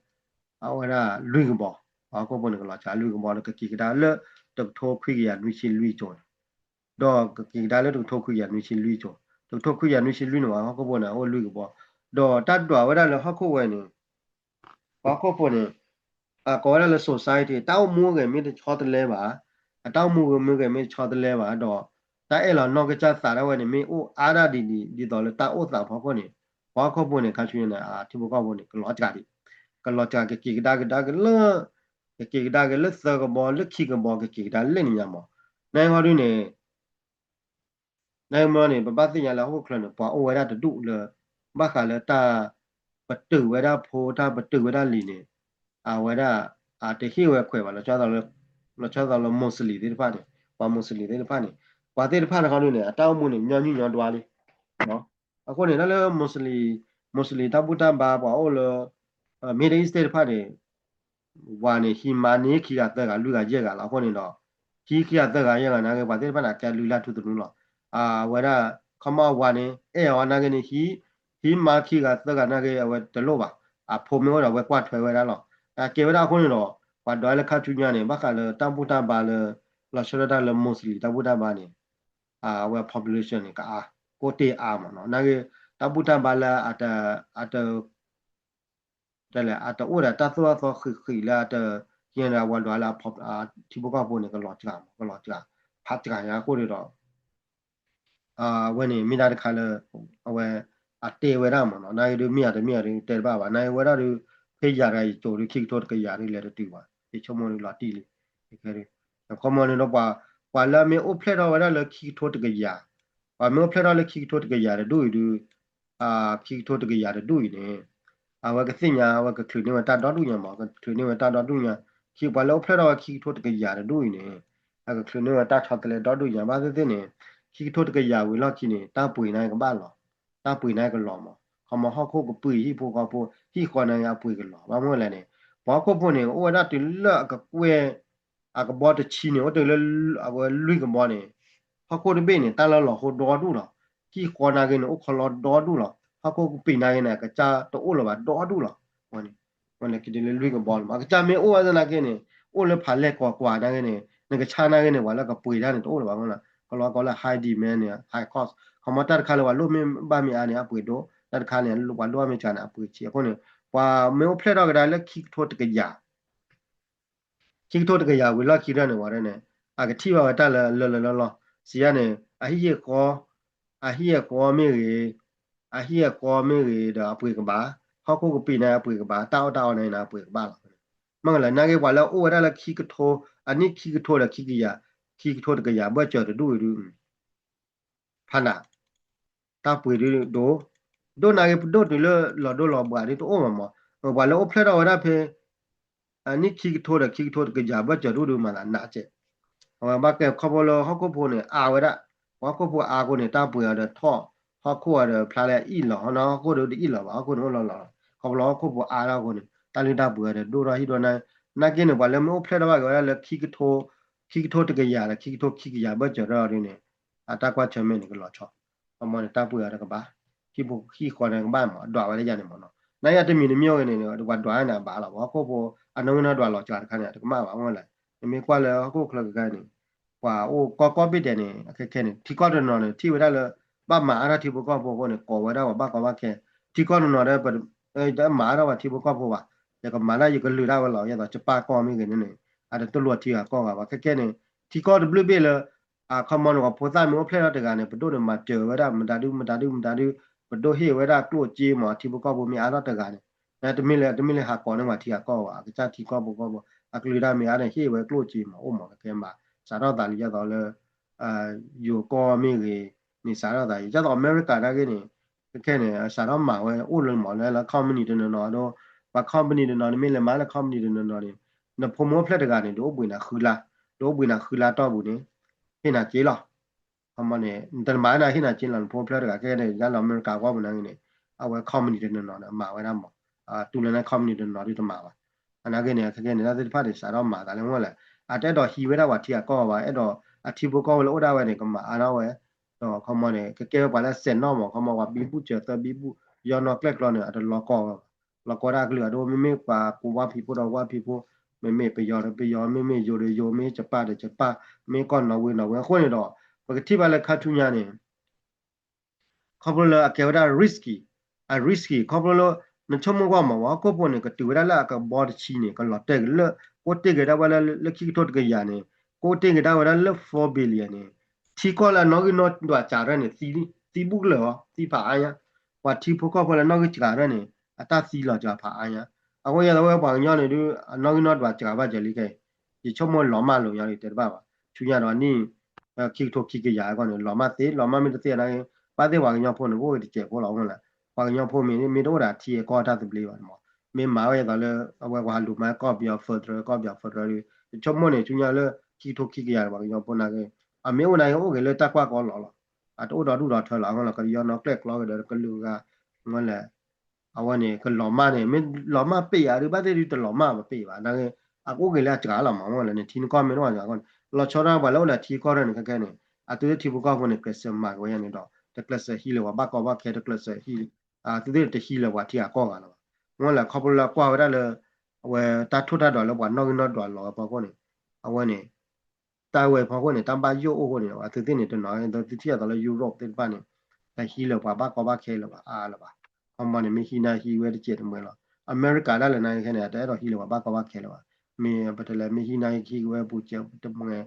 အဝဲဒၣ်လွံၢ်ကဘီ, ပှၤဟီၣ်ခိၣ်ဖိန့ၣ် ကလီၤစှၤလွံၢ်ကဘီဒီး ကက့ၤကဒါလၢ တကထိခွံကယၤနွံဆံလွံၢ်ကၠိန့ၣ်, ဒီးကက့ၤကဒါလၢတကထိခွံကယၤနွံဆံလွံၢ်ကၠိ, တကထိခွံကယၤနွံဆံလွံၢ်န့ၣ် ပှၤဟီၣ်ခိၣ်ဖိန့ၣ် အအိၣ်လွံၢ်ကဘီ, ဒီးတၢ်ဒွးဝဲဒၣ်လၢဟီၣ်ခိၣ်ဝဲန့ၣ် ပှၤဟီၣ်ခိၣ်ဖိန့ၣ် အကိးဝဲဒၣ်လၢ society တၢ်အိၣ်မူဂဲၤမ့ၢ်တဆီတလဲဘၣ်, အတၢ်အိၣ်မူဂဲၤမ့ၢ်ဂဲၤမ့ၢ်တဆီတလဲဘၣ်ဒီး တၢ်အဲၣ်လီၤနီၢ်ကစၢ်သးဒၣ်ဝဲန့ၣ် မ့ၢ်အိၣ်အါဒၣ်ဒ်ဒ် ဒ်သိးလၢတၢ်အိၣ်သးဖီခိၣ်န့ၣ် ပှၤဟီၣ်ခိၣ်ဖိန့ၣ် ခါဆူညါန့ၣ် အထံဖိကီၢ်ဖိန့ၣ် ကလီၤစှၤဒံး, ကလီၤစှၤကက့ၤကဒါကဒါက့ၤလၢ ကက့ၤကဒါက့ၤလၢသၢကဘီ လၢခံကဘီ ကက့ၤကဒါလၢန့ၣ်ညါမး, နဟီဒုန့ၣ် နမ့ၢ်န့ၣ် ပဘၣ်သ့ၣ်ညါလၢဟီၣ်ခိၣ်ချၢန့ၣ် ပှၤအိၣ်ဝဲဒၣ်တဒူၣ်လၢ ဘၣ်ဃးလၢတၢ်ပတုာ်ဝဲဒၣ်ဖိ တၢ်ပတုာ်ဝဲဒၣ်လံၤန့ၣ် အဝဲဒၣ် အတဟ့ၣ်ဝဲခွဲးဘၣ် လီၤဆီဒၣ်လၢ လီၤဆီဒၣ်လၢ Muslim သ့ၣ်တဖၣ်န့ၣ် ပှၤ Muslim သ့ၣ်တဖၣ်န့ၣ် ပှၤသ့ၣ်တဖၣ်န့ၣ်ခီဒုန့ၣ် အတၢ်အိၣ်မူန့ၣ် ညီနုၢ်ညီဒွါလံ အဃိန့ၣ် တၢ်လၢ Muslim Muslim တၢ်ဘူၣ်တၢ်ဘါပှၤအိၣ်လၢ Middle East သ့ၣ်တဖၣ်န့ၣ် ဝၤန့ၣ် ဟံးမါန့ၢ်ခံဂၤသၢဂၤလွံၢ်ဂၤယဲၢ်ဂၤလီၤ. အဃိန့ၣ်ဒီး ဟံးခံဂၤသၢဂၤယဲၢ်ဂၤနာ်က့ ပှၤသ့ၣ်တဖၣ်န့ၣ် အကဲလုၢ်လၢ်ထူသနူလီၤ. အဝဲဒၣ် ခီမီဝၤန့ၣ် အဲၣ်အီၤနာ်က့န့ၣ် ဟံး ဟံးမါခံဂၤသၢဂၤနာ်က့ အဝဲတလိၣ်ဘၣ်. အဖိမ့ၢ်အိၣ်ဒီး အဝဲကွၢ်ထွဲဝဲဒၣ်လီၤ. အကဲဝဲဒၣ်အဃိန့ၣ်ဒီး ပှၤဒွးလၢခါဆူညါန့ၣ် ဘၣ်ဃးလၢတၢ်ဘူၣ်တၢ်ဘါလၢ လီၤဆီဒၣ်တၢ်လၢ Muslim တၢ်ဘူၣ်တၢ်ဘါန့ၣ် အဝဲ population န့ၣ် ကအါ ကိးတ့ၢ်အါမးနီၤ. နာ်က့ တၢ်ဘူၣ်တၢ်ဘါလၢအတ အတ တလဲၣ်အတအိၣ်ဒီးတၢ်သိၣ်တၢ်သီဃံးဃံးလၢအတဟံးန့ၣ် အဝဲဒွးလၢ ထံဖိကီၢ်ဖိန့ၣ် ကလီၤစှၤ ကလီၤစှၤ ဖးစှၤညါအဃိန့ၣ်ဒီး အဝဲန့ၣ်မ့ၢ်ဒၣ်တခါလၢ အဝဲ အတဲဝဲဒၣ်မးနီၤ. နာ်က့ဒုးမ့ၢ်အတမ့ၢ်အဒုးတဲတဘၣ်ဘၣ်. နာ်က့ဝဲဒၣ်ဒုး ဖဲယၤတဂၤယကၠိဒုး ခံကထိတကယၤဒုး လဲၤတတုၤဘၣ် ယဆိကမိၣ်ဒုးလီၤတံၢ်လံ. ခဲဒုး ခီမီန့ၣ်ဒီး ပှၤလၢအမ့ၢ်အိၣ်ဖျဲၣ်ထီၣ်ဝဲဒၣ်လၢခံကထိတကယၤ, ပှၤမ့ၢ်အိၣ်ဖျဲၣ်ထီၣ်လၢခံကထိတကယၤတဒူၣ်အံၤဒုး ခံကထိတကယၤတဒူၣ်အံၤန့ၣ် အဝဲကသ့ၣ်ညါ အဝဲကချုးန့ၢ်ဝဲတၢ်ဒီဒူၣ်ညါမး ကချုးန့ၢ်ဝဲတၢ်ဒီဒူၣ်ညါ, ခံပှၤလၢအိၣ်ဖျဲၣ်ထီၣ်ဝဲခံကထိတကယၤတဒူၣ်အံၤန့ၣ် အကချုးန့ၢ်ဝဲတၢ်ဆီတလဲဒီဒူၣ်ညါ ဘၣ်သ့ၣ်သ့ၣ်န့ၣ် ခံကထိတကယၤဝံၤလီၢ်ခံန့ၣ် တၢ်ပှ့ၤန့ၣ်ကဘၣ်လီၤ, တၢ်ပှ့ၤန့ၣ်ကလီၤမး ခီမီဟီၣ်ခိၣ်ကပှ့ၤဟံၣ်ဖိဃီဖိ ဟံၣ်ဃီန့ၣ်အပှ့ၤကလီၤ ဘၣ်မနုၤလဲၣ်န့ၣ် ပှၤဟီၣ်ခိၣ်ဖိန့ၣ် အိၣ်ဝဲဒၣ်တုၤလၢအကကွဲၢ် အကဘီတဆံန့ၣ် အိၣ်တ့ၢ်လၢ အဝဲလွံၢ်ကဘီန့ၣ် ဟီၣ်ခိၣ်တဘ့ၣ်န့ၣ် တၢ်လၢလီၤဟိဒီဒူၣ်လီၤ, ဟံၣ်ဃီနာ်က့န့ၣ် အိၣ်ခီလီဒီဒူၣ်လီၤ, ဟီၣ်ခိၣ်ကပှ့ၤနာ်က့န့ၣ် အကစၢ်တအိၣ်လၢၤဘၣ်ဒီဒူၣ်လီၤ, ဝဲန့ၣ်ကဒ်လၢလွံၢ်ကဘီလီၤမး အကစၢ်မ့ၢ်အိၣ်ဝဲသနာ်က့န့ၣ် အိၣ်လၢဖးလဲၢ်ကီၤကွၢ်နာ်က့န့ၣ် နကဆါနာ်က့န့ၣ် ပှၤလၢကပှ့ၤတၢ်န့ၣ်တအိၣ်လၢၤဘၣ်မးလီၤ, ကလီကီလၢ high demand န့ၣ် high cost ခီမီတၢ်တခါလၢပှၤလိၣ်မ့ၢ်ဘၣ်မ့ၢ်အါန့ၣ် အပှ့ၤဒိၣ်, တၢ်တခါန့ၣ် ပှၤလိၣ်ဘၣ်မ့ၢ်စှၤန့ၣ် အပှ့ၤဆံး အဃိန့ၣ် ပှၤမ့ၢ်အိၣ်ဖျဲၣ်ထီၣ်ကဒါလၢခံကထိတကယၤ ခံကထိတကယၤဝံၤလီၢ်ခံဒၣ်န့ၣ်ဝဲဒၣ်န့ၣ် အကထံၣ်ဘၣ်ဝဲတၢ်လၢလၢလီၢ်လီၢ် စံးယါန့ၣ် အဟံၣ်အဃီ အဟံၣ်အဃီမ့ၢ်ဂ့ၤ အဟံၣ်အဃီမ့ၢ်ဂ့ၤဒီးအပှ့ၤကဘၣ်, ဟီၣ်ခိၣ်ကပှ့ၤန့ၣ်အပှ့ၤကဘၣ်, တၢ်အီၣ်တၢ်အီန့ၣ်အပှ့ၤကဘၣ်လီၤ. မ့ၢ်လၢနာ်က့ပှၤလၢအိၣ်ဝဲဒၣ်လၢခံကထိ အနံၣ်ခံကထိဒီးခံကယၤ ခံကထိတကယၤဘၢၣ်စၢၤတဒူၣ်အံၤဒုး ဖးနး တၢ်ပှ့ၤဒုးဒိၣ်, ဒိၣ်နာ်က့ပဒိၣ်တုၤလၢလီၤဒိၣ်လီၤဘှးဒုးတအိၣ်မးမး, ပှၤလၢအိၣ်ဖျဲၣ်ထီၣ်ဝဲဒၣ်ဖဲ အနံၣ်ခံကထိဒီးခံကထိတကယၤဘၢၣ်စၢၤဒူၣ်ဒုးမၤသးနးကဲး, အဝဲဘၣ်ကဲခီဖျိလၢဟီၣ်ခိၣ်ဖိန့ၣ်အါဝဲဒၣ်, ပှၤဟီၣ်ခိၣ်ဖိအါအဃိန့ၣ် တၢ်ပှ့ၤအီၤဒီးထီၣ်, ဟီၣ်ခိၣ်အီၤဒီးဖျါလၢအအံၣ်လီၤ, ဟီၣ်ခိၣ်ဒီးတအံၣ်လီၤဘၣ်, ဟီၣ်ခိၣ်န့ၣ်အိၣ်လီၤလီၤလီၤ, ခီဖျိဟီၣ်ခိၣ်ဖိအါထီၣ်အဃိန့ၣ် တၢ်လုၢ်တၢ်ပှ့ၤအီၤဒီးဒိၣ်ထီၣ်ဟံၣ်ဒိၣ်န့ၣ်, နာ်က့န့ၣ် ပှၤလၢမ့ၢ်အိၣ်ဖျဲၣ်ထီၣ်ဘၣ်က့ၤဝဲဒၣ်လၢ ခံကထိတကယၤဒီးခံကထိခံကယၤဘၢၣ်စၢၤထီၣ်ဒ်န့ၣ် အတၢ်ကွၢ်ဆၢၣ်မဲာ်န့ၣ်ကလီၤဆီ, အမ့ၢ်န့ၣ် တၢ်ပှ့ၤအီၤတကဘၣ်, ဟံၣ်ဃီန့ၣ်ကဘၣ်မး အဒွးဝဲဒၣ်ယၤန့ၣ်မးနီၤ, နာ်က့တမံၤတမံၤအဂ့ၤန့ၣ် ပှၤဒွးန့ၣ်အဘၣ်လီၤ, ပှၤဟီၣ်ခိၣ်ဖိအနီၣ်ဂံၢ်နီၣ်ဒွးလီၤစှၤတခါန့ၣ် အတကမၣ်ဘၣ်မ့ၢ်လဲၣ်, နမ့ၢ်ကွၢ်လၢဟီၣ်ခိၣ်ချၢကဂၤန့ၣ် ပှၤအိၣ်ကီကီၢ်ဘ့ၣ်ဒဲးန့ၣ် အခဲခဲန့ၣ် ထံကီၢ်တနီၤန့ၣ် ထံၣ်ဝဲဒၣ်လၢ ဘၣ်မၤအါထီၣ်ထံဖိကီၢ်ဖိအဃိန့ၣ် ကိးဝဲဒၣ်ပှၤဘၣ်ကီဘၣ်ခဲ, ထံကီၢ်တနီၤဒီး တမၤအါထီၣ်ပှၤထံဖိကီၢ်ဖိဘၣ်, ယကမၤဒၣ်ယကလုာ်ဒၣ်ဝဲလီၤ, ယသိး ယပၢ်ကီၢ်မ့ၢ်ဂ့ၤန့ၣ်န့ၣ် အတတူၢ်လိာ်ထံဂၤကီၢ်ဂၤဘၣ်, ခဲခဲန့ၣ် ထံကီၢ်တဘျုးဘ့ၣ်လၢ အခီမီန့ၣ် ပှၤဖိသၣ်မ့ၢ်အိၣ်ဖျဲၣ်ထီၣ်တဂၤန့ၣ် ပဒိၣ်န့ၣ်မၤစၢၤဝဲဒၣ် မတၤဒု မတၤဒု မတၤဒု ပဒိၣ်ဟ့ၣ်ဝဲဒၣ်ကျိၣ်စ့မး ထံဖိကီၢ်ဖိမ့ၢ်အါထီၣ်တဂၤန့ၣ် တမ့ၢ်လၢ တမ့ၢ်လၢဟးကိးန့ၢ်ပှၤထံဂၤကီၢ်ဂၤဘၣ်, အကစၢ်ထံကီၢ်ဖိကီၢ်ဖိ အကလုာ်ဒၣ်မ့ၢ်အါန့ၣ် ဟ့ၣ်ဝဲကျိၣ်စ့မး အိၣ်မး ခဲခဲမး စးထီၣ်သးလံ ယသိးလၢ ယိၤကီၢ်မ့ၢ်ဂ့ၤန့ၣ် စးထီၣ်သး ယသိးအမဲရကၤနာ်က့န့ၣ် ခဲခဲန့ၣ် စးထီၣ်မၤဝဲအိၣ်လၢမးလၢ လၢ company တနီၤနီၤဒီး ပှၤ company တနီၤန့ၣ် မ့ၢ်လဲၤမၤလၢ company တနီၤနီၤန့ၣ် နဖိမုၣ်အိၣ်ဖျဲၣ်တဂၤန့ၣ် ဒုးအိၣ်ဘှံးနၤဃုလါ, ဒုးအိၣ်ဘှံးနၤဃုလါတီၢ်ပူၤန့ၣ် ဟ့ၣ်နၤစ့လီၤ. ခီမီန့ၣ် နတမၤနၤဟ့ၣ်နၤစ့လီၤ နဖိဖျဲၣ်တဂၤ ခဲခဲန့ၣ် ဒ်လၢအမဲရကၤအဂီၢ်ပူၤနာ်က့န့ၣ် အဝဲ company တနီၤနီၤန့ၣ် မၤဝဲဒၣ်မး, တူၢ်လၢန company တနီၤဒုးတမၤဘၣ်. အနာ်က့န့ၣ် ခဲခဲန့ၣ် တၢ်သ့ၣ်တဖၣ်န့ၣ် စးထီၣ်မၤသးလၢမ့ၢ်လဲၣ်, အတအဲၣ်ဒိးဟံးဝဲဒၣ်ပှၤထံဂၤကီၢ်ဂၤဘၣ်, အဲၣ်ဒိးအထံဖိကီၢ်ဖိလၢအိၣ်ဒၣ်ဝဲန့ၣ် ကမၤအါထီၣ်ဝဲ, ဒီးခီမီန့ၣ် ကကဲဝဲပှၤလၢစဲးနီၣ်မး, ခီမီပှၤဘံဘူၣ်စၢၤသၢဘံဘူၣ်, ယီနီၣ်ကျဲၣ်ကျီန့ၣ် အတလီၤကီၢ်ဝဲဘၣ်, လီၤကီၢ်ဒၣ်အကလုာ်အဒိ မ့မ့ၢ်ပှၤကူဝါဖံးဖိဒီးဝါဖံးဖိ, မ့မ့ၢ်ပယီၤဒီးပယီၤ, မ့မ့ၢ်ယိၤဒီးယိၤ, မ့ၢ်ကပၣ်ဒီးကပၣ်, မ့ၢ်ကီၢ်နီၣ်ဝ့ၤနီၣ်ဝ့ၤ, အဃိန့ၣ်ဒီး ပကထံၣ်ဘၣ်လၢခါဆူညါန့ၣ် ခီဖျိလၢအကဲဝဲဒၣ် risky, အ risky ခီဖျိလၢ နဆိကမိၣ်ကွၢ်မး ပှၤဟီၣ်ခိၣ်ဖိန့ၣ် ကတုၤဝဲဒၣ်လၢအကဘီတဆံန့ၣ် ကလီၤတဲာ်က့ၤလၢ ကအိၣ်တ့ၢ်က့ၤဒၣ်ဝဲလၢလၢခံကထိတကယၤန့ၣ်, ကအိၣ်တ့ၢ်က့ၤဒၣ်ဝဲဒၣ်လၢ four billion န့ၣ်, ထံကီၢ်လၢအနီၣ်ဂံၢ်နီၣ်ဒွးစှၤတဖၣ်န့ၣ် သံ, သံဘူးကလၢာ်အီၤ, သံဖးအါညါ, ပှၤထံဖိကီၢ်ဖိလၢနီၣ်ဂံၢ်စှၤတဖၣ်န့ၣ် အတၢ်သံလီၤစှၤဖးအါညါ, အဃိယဲသိးဝဲပှၤကညီန့ၣ်ဒုး အနီၣ်ဂံၢ်နီၣ်ဒွးစှၤဘၣ်စၢၤလံခဲအံၤ, ယဆိကမိၣ်လီၤမၢ်လိာ်ညါလံတဲတဘၣ်ဘၣ်, ဆူညါဒီးနံၣ် ခံကထိခံကယၤအဂီၢ်န့ၣ် လီၤမၢ်သ့, လီၤမၢ်မ့ၢ်တသ့နာ်က့ ဘၣ်သ့ၣ်ပှၤကညီဖိန့ၣ် ကအိၣ်ဂ့ၤတစဲးဖိလီၤအဃိလၢ ပှၤကညီဖိမ့ၢ် မ့ၢ်တအိၣ်ဒီးထံအကီၢ်တၢ်သဘျ့ဘၣ်န့ၣ်မး, မ့ၢ်မၤဝဲယဲသိးလၢ အဝဲပှၤလူၤမၤကီၢ်ပယီၤ federal ကီၢ်ပယီၤ federal ဒုး ယဆိကမိၣ်န့ၣ် ဆူညါလၢခံကထိခံကယၤန့ၣ် ပှၤကညီဖိနာ်က့ အမ့ၢ်အိၣ်နာ်က့ အိၣ်ဂ့ၤလၢတၢ်ကွၢ်ကီလီၤလီၤ, အတအိၣ်ဒီဒူၣ်ဒီထၢလီၤအဃိလီၤ, ကယီနီၣ်ကျဲၣ်ကျီကဒီးကလုာ်ဂၤ မ့ၢ်လဲၣ် အဝဲန့ၣ် ကလီၤမၢ်န့ၣ် မ့ၢ်လီၤမၢ်ပ့ၢ်ဧါဒုး ဘၣ်သ့ၣ်ဒုးတလီၤမၢ်ပပ့ၢ်ဘၣ်, နာ်က့ အကအိၣ်ဂ့ၤလၢအစှၤလီၤမး, မ့ၢ်လဲၣ် နထံနကီၢ်မ့ၢ်တအိၣ်စှၤအဃိန့ၣ် လီၤဆီဒၣ်ပှၤလၢအိၣ်ဒီးထံကီၢ်တဖၣ်န့ၣ် ခဲခဲန့ၣ် အသုးသ့ၣ်ထံဖိကီၢ်ဖိန့ၣ် ကျဲးစၢးမၤက့ၤဝဲယါန့ၣ်ဒီး တကျဲးစၢးဟံးလၢၤပှၤဘၣ်ကီဘၣ်ခဲ တကျဲးစၢးဟံး, အသုးသ့ၣ်တဟံးလၢၤပှၤထံဂၤကီၢ်ဂၤလၢၤဘၣ်, မ့ၢ်လဲၣ် ခီဖျိလၢကွၢ်ဝဲဒၣ်လၢ အဝဲတၢ်ထိၣ်တၢ်ဒွးလၢပှၤနီၣ်ဂံၢ်နီၣ်ဒွးလီၤဝဲဖီခိၣ်န့ၣ်, အဝဲန့ၣ် တၢ်ဝဲဖီခိၣ်န့ၣ် တၢ်ဘၣ်ယိၣ်အိၣ်အဃိန့ၣ် အသုးသ့ၣ်န့ၣ် တနီၤသုထံၣ်အသိးလၢ Europe သ့ၣ်တဖၣ်န့ၣ် တဟံးလၢၤပှၤဘၣ်ကီဘၣ်ခဲလၢၤဘၣ်အါလၢၤဘၣ်, ခီမီန့ၣ် မ့ၢ်ဟံးနၤဟံးဝဲတစဲးတမှဲလီၤ, အမဲရကၤဒၣ်လဲာ်နာ်က့ခဲန့ၣ် တအဲၣ်ဒိးဟံးလၢၤပှၤဘၣ်ကီဘၣ်ခဲလၢၤဘၣ်, မ့ၢ်ပတဲလဲၣ် မ့ၢ်ဟံးနၤဟံးဝဲပူၤစဲးတမှဲ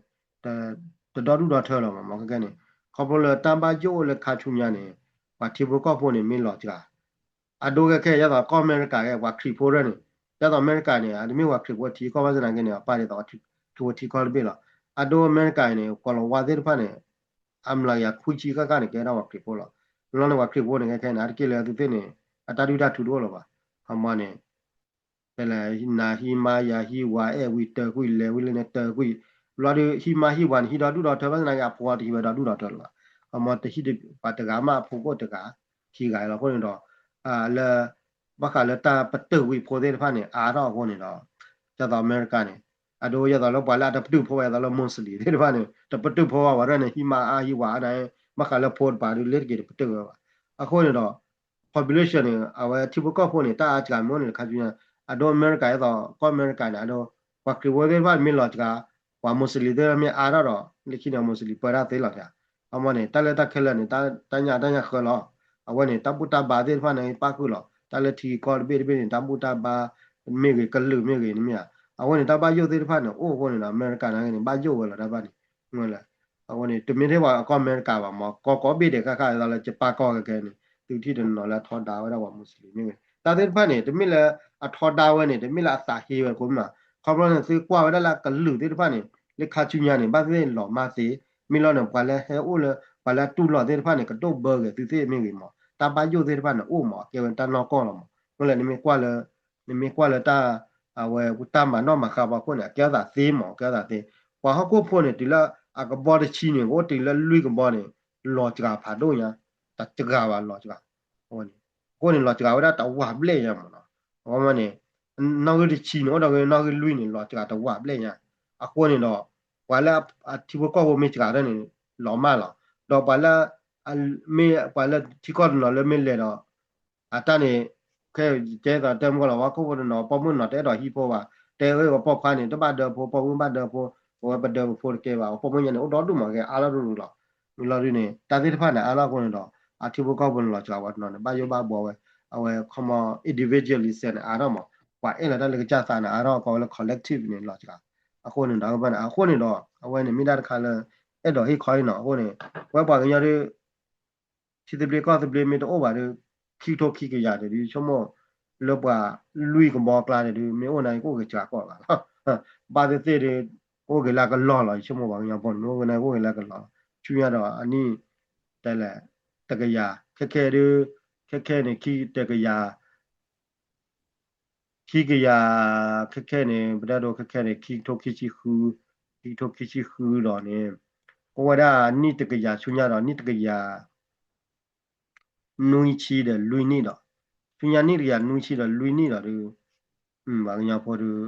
တဒီဒူၣ်ဒီထၢလီၤမး မ့ၢ်ခဲခဲန့ၣ် ခီဖျိလၢတၢ်ဘၣ်ယိၣ်အိၣ်လၢ ခါဆူညါန့ၣ် ပှၤထံဖိကီၢ်ဖိန့ၣ် မ့ၢ်လီၤစှၤ အဒိခဲခဲ ယဲသိးကီၢ်အမဲရကၤဂ့ၤ ပှၤခရံာ်ဖိရဲၣ်န့ၣ်, ယဲသိးအမဲရကၤန့ၣ် အတမ့ၢ်ပှၤခရံာ်ဖိထံကီၢ်ဘၣ်ဆၣ်သနာ်က့န့ၣ် အပၢ်ဒ်သိးပှၤထံဖိထံကီၢ်တဘ့ၣ်လီၤ. အဒိအမဲရကၤအံၤန့ၣ် ကီၤလၤဝါသ့ၣ်တဖၣ်န့ၣ် အမျးကယၤခွံဆံဃၣ်ဃၣ်န့ၣ် ကဲဒၣ်ပှၤခရံာ်ဖိလီၤ. လီၤန့ၣ် ပှၤခရံာ်ဖိန့ၣ် ခဲခဲန့ၣ် အတက့ၢ်လၢအသုးသ့ၣ်န့ၣ် အတၢ်ဒုၣ်တၢ်ထူတအိၣ်လၢၤဘၣ်. ခီမီန့ၣ် တဲလဲၣ် နၤဟံးမါယၤဟံးဝၤ အဲၣ်ဝံၤတၢၤကွံာ် လဲၤဝံၤလၢန့ၣ်တၢၤကွံာ်, ဘျီဒီး ဟံးမါဟံးဝၤန့ၣ် ဟံးဒီဒူၣ်ဒီထၢဘၣ်ဆၣ်သနာ်က့ အဖိတဟံးဝဲဒီဒူၣ်ဒီထၢလၢၤဘၣ်. ခီမီတဟံးပှၤတဂၤမး အဖိကအိၣ်တဂၤ ခံဂၤလီၤ. အဃိန့ၣ်ဒီး လၢ ဘၣ်ဃးလၢတၢ်ပတုာ်ဝံၤဖိသ့ၣ်တဖၣ်န့ၣ် အါထီၣ်အဃိန့ၣ်ဒီး ယဲသိးအမဲရကၤန့ၣ် အဒိယဲသိးလၢပှၤလၢအတပတုာ်ဖိဝဲသိးလၢ Muslim သ့ၣ်တဖၣ်န့ၣ် တပတုာ်ဖိဝဲ ပှၤရဲၣ်န့ၣ် ဟံးမါအါဟံးဝၤအါန့ၣ် ဘၣ်ဃးလၢဖိတပၤဒုး လ့တက့ၤတပတုာ်ဝဲဘၣ်. အဃိန့ၣ်ဒီး population န့ၣ် အဝဲထံဖိကီၢ်ဖိန့ၣ် တၢ်အါစှၤမ့ၢ်အိၣ်န့ၣ်တခါဆူညါ အဒိအမဲရကၤ ယဲသိးကီၢ်အမဲရကၤန့ၣ် အဒိ ပှၤခရံာ်ဖိသ့ၣ်တဖၣ်မ့ၢ်လီၤစှၤ ပှၤ Muslim သ့ၣ်တဖၣ်မ့ၢ်အါထီၣ်ဒီး လၢခံန့ၣ် Muslim ပၢတၢ်သ့လီၤစှၤ. ခီမီန့ၣ် တၢ်လၢတၢ်ခဲလၢာ်န့ၣ် တၢ်ညၣ်တၢ်ညၣ်ဃၢလီၤ. အဝဲန့ၣ် တၢ်ဘူၣ်တၢ်ဘါသ့ၣ်တဖၣ်န့ၣ် ပၣ်ဃုာ်လီၤ. တၢ်လၢထံကီၢ်တဘ့ၣ်တဘ့ၣ်န့ၣ် တၢ်ဘူၣ်တၢ်ဘါ မ့ၢ်ဂ့ၤ ကလုာ်မ့ၢ်ဂ့ၤန့ၣ်မ့ၢ်ဧါ. အဝဲန့ၣ် တၢ်ဘၣ်ယိၣ်သ့ၣ်တဖၣ်န့ၣ် အိၣ်အဃိန့ၣ်ဒီး အမဲရကၤနာ်က့န့ၣ် ဘၣ်ယိၣ်ဝဲလီၤတၢ်ဘၣ်န့ၣ် မ့ၢ်လဲၣ်. အဝဲန့ၣ် တမ့ၢ်ထဲပှၤကီၢ်အမဲရကၤဘၣ်မး ကီၢ်ကိးဘ့ၣ်ဒဲးဃၣ်ဃၣ် ဒ်သိးလၢ Japan ကီၢ်ခဲခဲန့ၣ် သုကထံၣ်တနီၤလၢအထီဒါဝဲဒၣ်ပှၤ Muslim မ့ၢ်ဂ့ၤ တၢ်သ့ၣ်တဖၣ်န့ၣ် တမ့ၢ်လၢအထီဒါဝဲန့ၣ် တမ့ၢ်လၢအသးဟ့ဝဲတခီမ့ၢ် ခီဖျိန့ၣ် သုကွၢ်ဝဲဒၣ်လၢအကလုာ်သ့ၣ်တဖၣ်န့ၣ် လၢခါဆူညါန့ၣ် ဘၣ်သ့ၣ်သ့ၣ်လီၤမၢ်သ့ မ့ၢ်လီၤန့ၣ် ပှၤလၢဟဲအိၣ်လၢ ပှၤလၢအတူၢ်လိာ်သ့ၣ်တဖၣ်န့ၣ် ကဒိၣ်ဘၢဂ့ၤသုသ့ၣ်မ့ၢ်ဂ့ၤမး တၢ်ဘၣ်ယိၣ်သ့ၣ်တဖၣ်န့ၣ် အိၣ်မး အကဲဝဲတၢ်နီၢ်ကီၢ်လီၤမး မ့ၢ်လဲၣ် နမ့ၢ်ကွၢ်လၢ နမ့ၢ်ကွၢ်လၢတၢ် အဝဲတၢ်မၤနီၣ်မၤဃါပှၤခိၣ်န့ၣ် အကဲထီၣ်သးသ့မး အကဲထီၣ်သးသ့ ပှၤဟီၣ်ခိၣ်ဖိန့ၣ် တုၤလၢအကဘီတဆံန့ၣ် ကအိၣ်တုၤလၢလွံၢ်ကဘီန့ၣ် လီၤစှၤဖးဒိၣ်ညါ တစှၤဘၣ်လီၤစှၤ အဃိန့ၣ် အဃိန့ၣ် လီၤစှၤဝဲဒၣ်တဝးဘျဲၣ်ညါမးနီၤ အဃိန့ၣ် နီၣ်ဂံၢ်တဆံန့ၣ် အိၣ်ဒီးနီၣ်ဂံၢ်လွံၢ်န့ၣ် လီၤစှၤတဝးဘျဲၣ်ညါ အဃိန့ၣ်ဒီး ပှၤလၢအထံဖိကီၢ်ဖိမ့ၢ်စှၤထီၣ်န့ၣ် လီၤမၢ်လီၤ ဒီးပှၤလၢ မ့ၢ်ပှၤလၢထံကီၢ်တနီၤလၢမ့ၢ်လဲၤဒီး အတၢ်န့ၣ် ခဲကဲသိးတဲမုၢ်ကီၢ်လီၤ ပှၤဟီၣ်ခိၣ်ဖိတနီၤ ပိာ်မုၣ်တနီၤတအဲၣ်ဒိးဟံးဖိဘၣ် တဲဝဲပှၤပိာ်ခွါန့ၣ် တဘၣ်ဒၢဖိ ပိာ်မုၣ်ဘၣ်ဒၢဖိ ပဝဲပဒၢပဖိတကဲဘၣ် ပှၤပိာ်မုၣ်ညါန့ၣ် အိၣ်ဒီဒူၣ်မး ကဲအါထီၣ်ဒိၣ်ဒိၣ်လီၤ မ့ၢ်လီၤဒုန့ၣ် တၢ်သ့ၣ်တဖၣ်န့ၣ် အါထီၣ်အဃိန့ၣ်ဒီး အထံဖိကီၢ်ဖိန့ၣ် လီၤစှၤဝဲတနီၤန့ၣ် ဘၣ်ယိၣ်ဘၣ်ဘှီဝဲ အဝဲခီမီ individualism န့ၣ် အါထီၣ်မး ပှၤအဲၣ်လီၤတၢ်လၢကစၢ်သးန့ၣ် အါထီၣ်ကီးဝဲလၢ collective န့ၣ် လီၤစှၤ အဃိန့ၣ်ဒီး အဃိန့ၣ်ဒီး အဝဲန့ၣ်မ့ၢ်ဒၣ်တခါလၢ အဲၣ်ဒိးဟ့ၣ်ခီဟ့ၣ်နီၤ အဃိန့ၣ် ပဝဲပှၤကညီဒု ထံသဘျ့ကီၢ်သဘျ့မ့ၢ်တအိၣ်ဘၣ်ဒီး ခံကထိခံကယၤန့ၣ်ဒုး ဆိကမိၣ်လၢပှၤလွံၢ်ကဘီကျါန့ၣ်ဒုး မ့ၢ်အိၣ်န့ၣ် ကအိၣ်ဂ့ၤစှၤကီးဘၣ်လီၤ. ဘၣ်သ့ၣ်သ့ၣ်ဒုး ကအိၣ်ဂ့ၤလၢကလီၢ်လီၤ ယဆိကမိၣ်ပှၤကညီဖိန့ၣ် မ့ၢ်အိၣ်န့ၣ် ကအိၣ်ဂ့ၤလၢကလီၢ်လီၤ. ဆူညါဒီးအနံၣ် တဲလဲၣ် တကယၤ ခဲခဲဒုး ခဲခဲန့ၣ် ခံတကယၤ ခံကယၤ ခဲခဲန့ၣ် ပတဲဒိးခဲခဲန့ၣ် ခံကထိခံဆံဃု, ခံကထိခံဆံဃုဒီးန့ၣ် အိၣ်ဝဲဒၣ်နံၣ်တကယၤဆူညါဒီး နံၣ်တကယၤ နွံဆံဒီးလွံၢ်နံၣ်ဒီး ဆူညါနံၣ်တကယၤနွံဆံဒီးလွံၢ်နံၣ်ဒီးဒုး ပှၤကညီဖိဒုး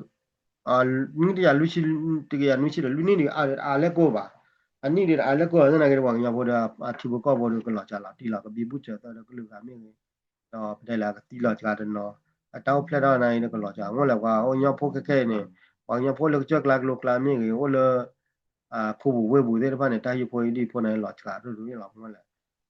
နံၣ်တကယၤလွံၢ်ဆံ တကယၤနွံဆံဒီးလွံၢ်နံၣ်ဒုး အါလဲၣ်ကိၢ်ဘၣ်, အနံၣ်ဒုးအါလဲၣ်ကိၢ်သနာ်က့ ပှၤကညီဖိဒီး အထံဖိကီၢ်ဖိဒီးကလီၤစှၤလီၤတံၢ်လီၤ ကဘံဘူစၢၤသၢဒီးကလုာ်ဂၤမ့ၢ်ဂ့ၤ, ဒီးပတဲလၢအကသံလီၤစှၤတနီၤ, အတၢ်အိၣ်ဖျဲၣ်ထီၣ်နာ်က့ဒီးကလီၤစှၤ မ့ၢ်လဲၣ် ပှၤကညီဖိခဲခဲအံၤန့ၣ် ပှၤကညီဖိလၢကစၢၢ်ကျါကလိကျါမ့ၢ်ဂ့ၤ အိၣ်လၢ ခူပူၤဝ့ၢ်ပူၤသ့ၣ်တဖၣ်န့ၣ် တၢ်ဟံၣ်ဖိဟံၣ်ဒံၣ်ဖိန့ၣ်လီၤစှၤဒိၣ်ဒိၣ်လီၤ မ့ၢ်လဲၣ်,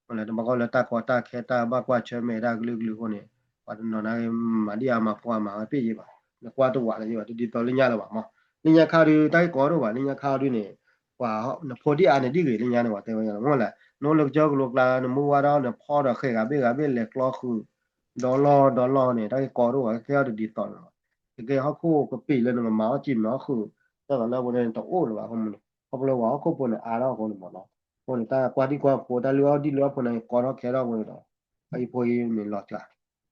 မ့ၢ်လဲၣ်တဘၣ်ကီလၢတၢ်ကီတၢ်ခဲတၢ်ဘၣ်ကွၢ်ဆၢၣ်မဲာ်တၢ်ကလုာ်ကလုာ်အဃိန့ၣ် ပှၤတနီၤနာ်က့ မၤဒံၣ်အါမၤဖိအါမၤဝဲပ့ၢ်ယ့ၢ်ဘၣ်, နကွၢ်တဝးလၢယဘၣ် တဒ်သိးလၢညါလၢၤဘၣ်မး, လၢညါခါဒုး တၢ်ဂ့ၢ်ကီဒိၣ်ဘၣ် လၢညါခါဒုးန့ၣ် ပှၤနဖိဒံၣ်အါန့ၣ်ဒ်ဂ့ၤလၢညါန့ၣ် ပှၤတဲဝဲညါလီၤ မ့ၢ်လဲၣ် နအိၣ်လၢကစၢၢ်ကလိကျါ နမုၢ်ဝါဒီးနဖီဒီးဃဲၤဂၤဘ့ၣ်ဂၤဘ့ၣ်လဲၤကျီဃုာ် ဒီလီၢ်ဒီလီၢ်န့ၣ် တၢ်ဂ့ၢ်ကီဒိၣ်ဘၣ် ခဲခဲအံၤတဒ်သိးန့ၣ်လီၤ, တကဲဟီၣ်ခိၣ်ကပံာ်လၢနကမၤအီၣ်စံၣ်မၤအီၣ်ဃုာ် တၢ်သိးလၢအဝဲန့ၣ်တအိၣ်လၢၤဘၣ်အဃိန့ၣ် ခီဖျိပှၤဟီၣ်ခိၣ်ဖိန့ၣ်အါထီၣ်အဃိန့ၣ်မ့ၢ်နီၤ, အဃိန့ၣ် တၢ်ကွၢ်ဒံၣ်ကွၢ်ဖိ တၢ်လုၢ်အီၣ်ဒံၣ်လုၢ်အီၣ်ဖိန့ၣ် ကီထီၣ်ခဲထီၣ်အဃိန့ၣ်ဒီး အဟံၣ်ဖိအံၤန့ၣ်လီၤစှၤ,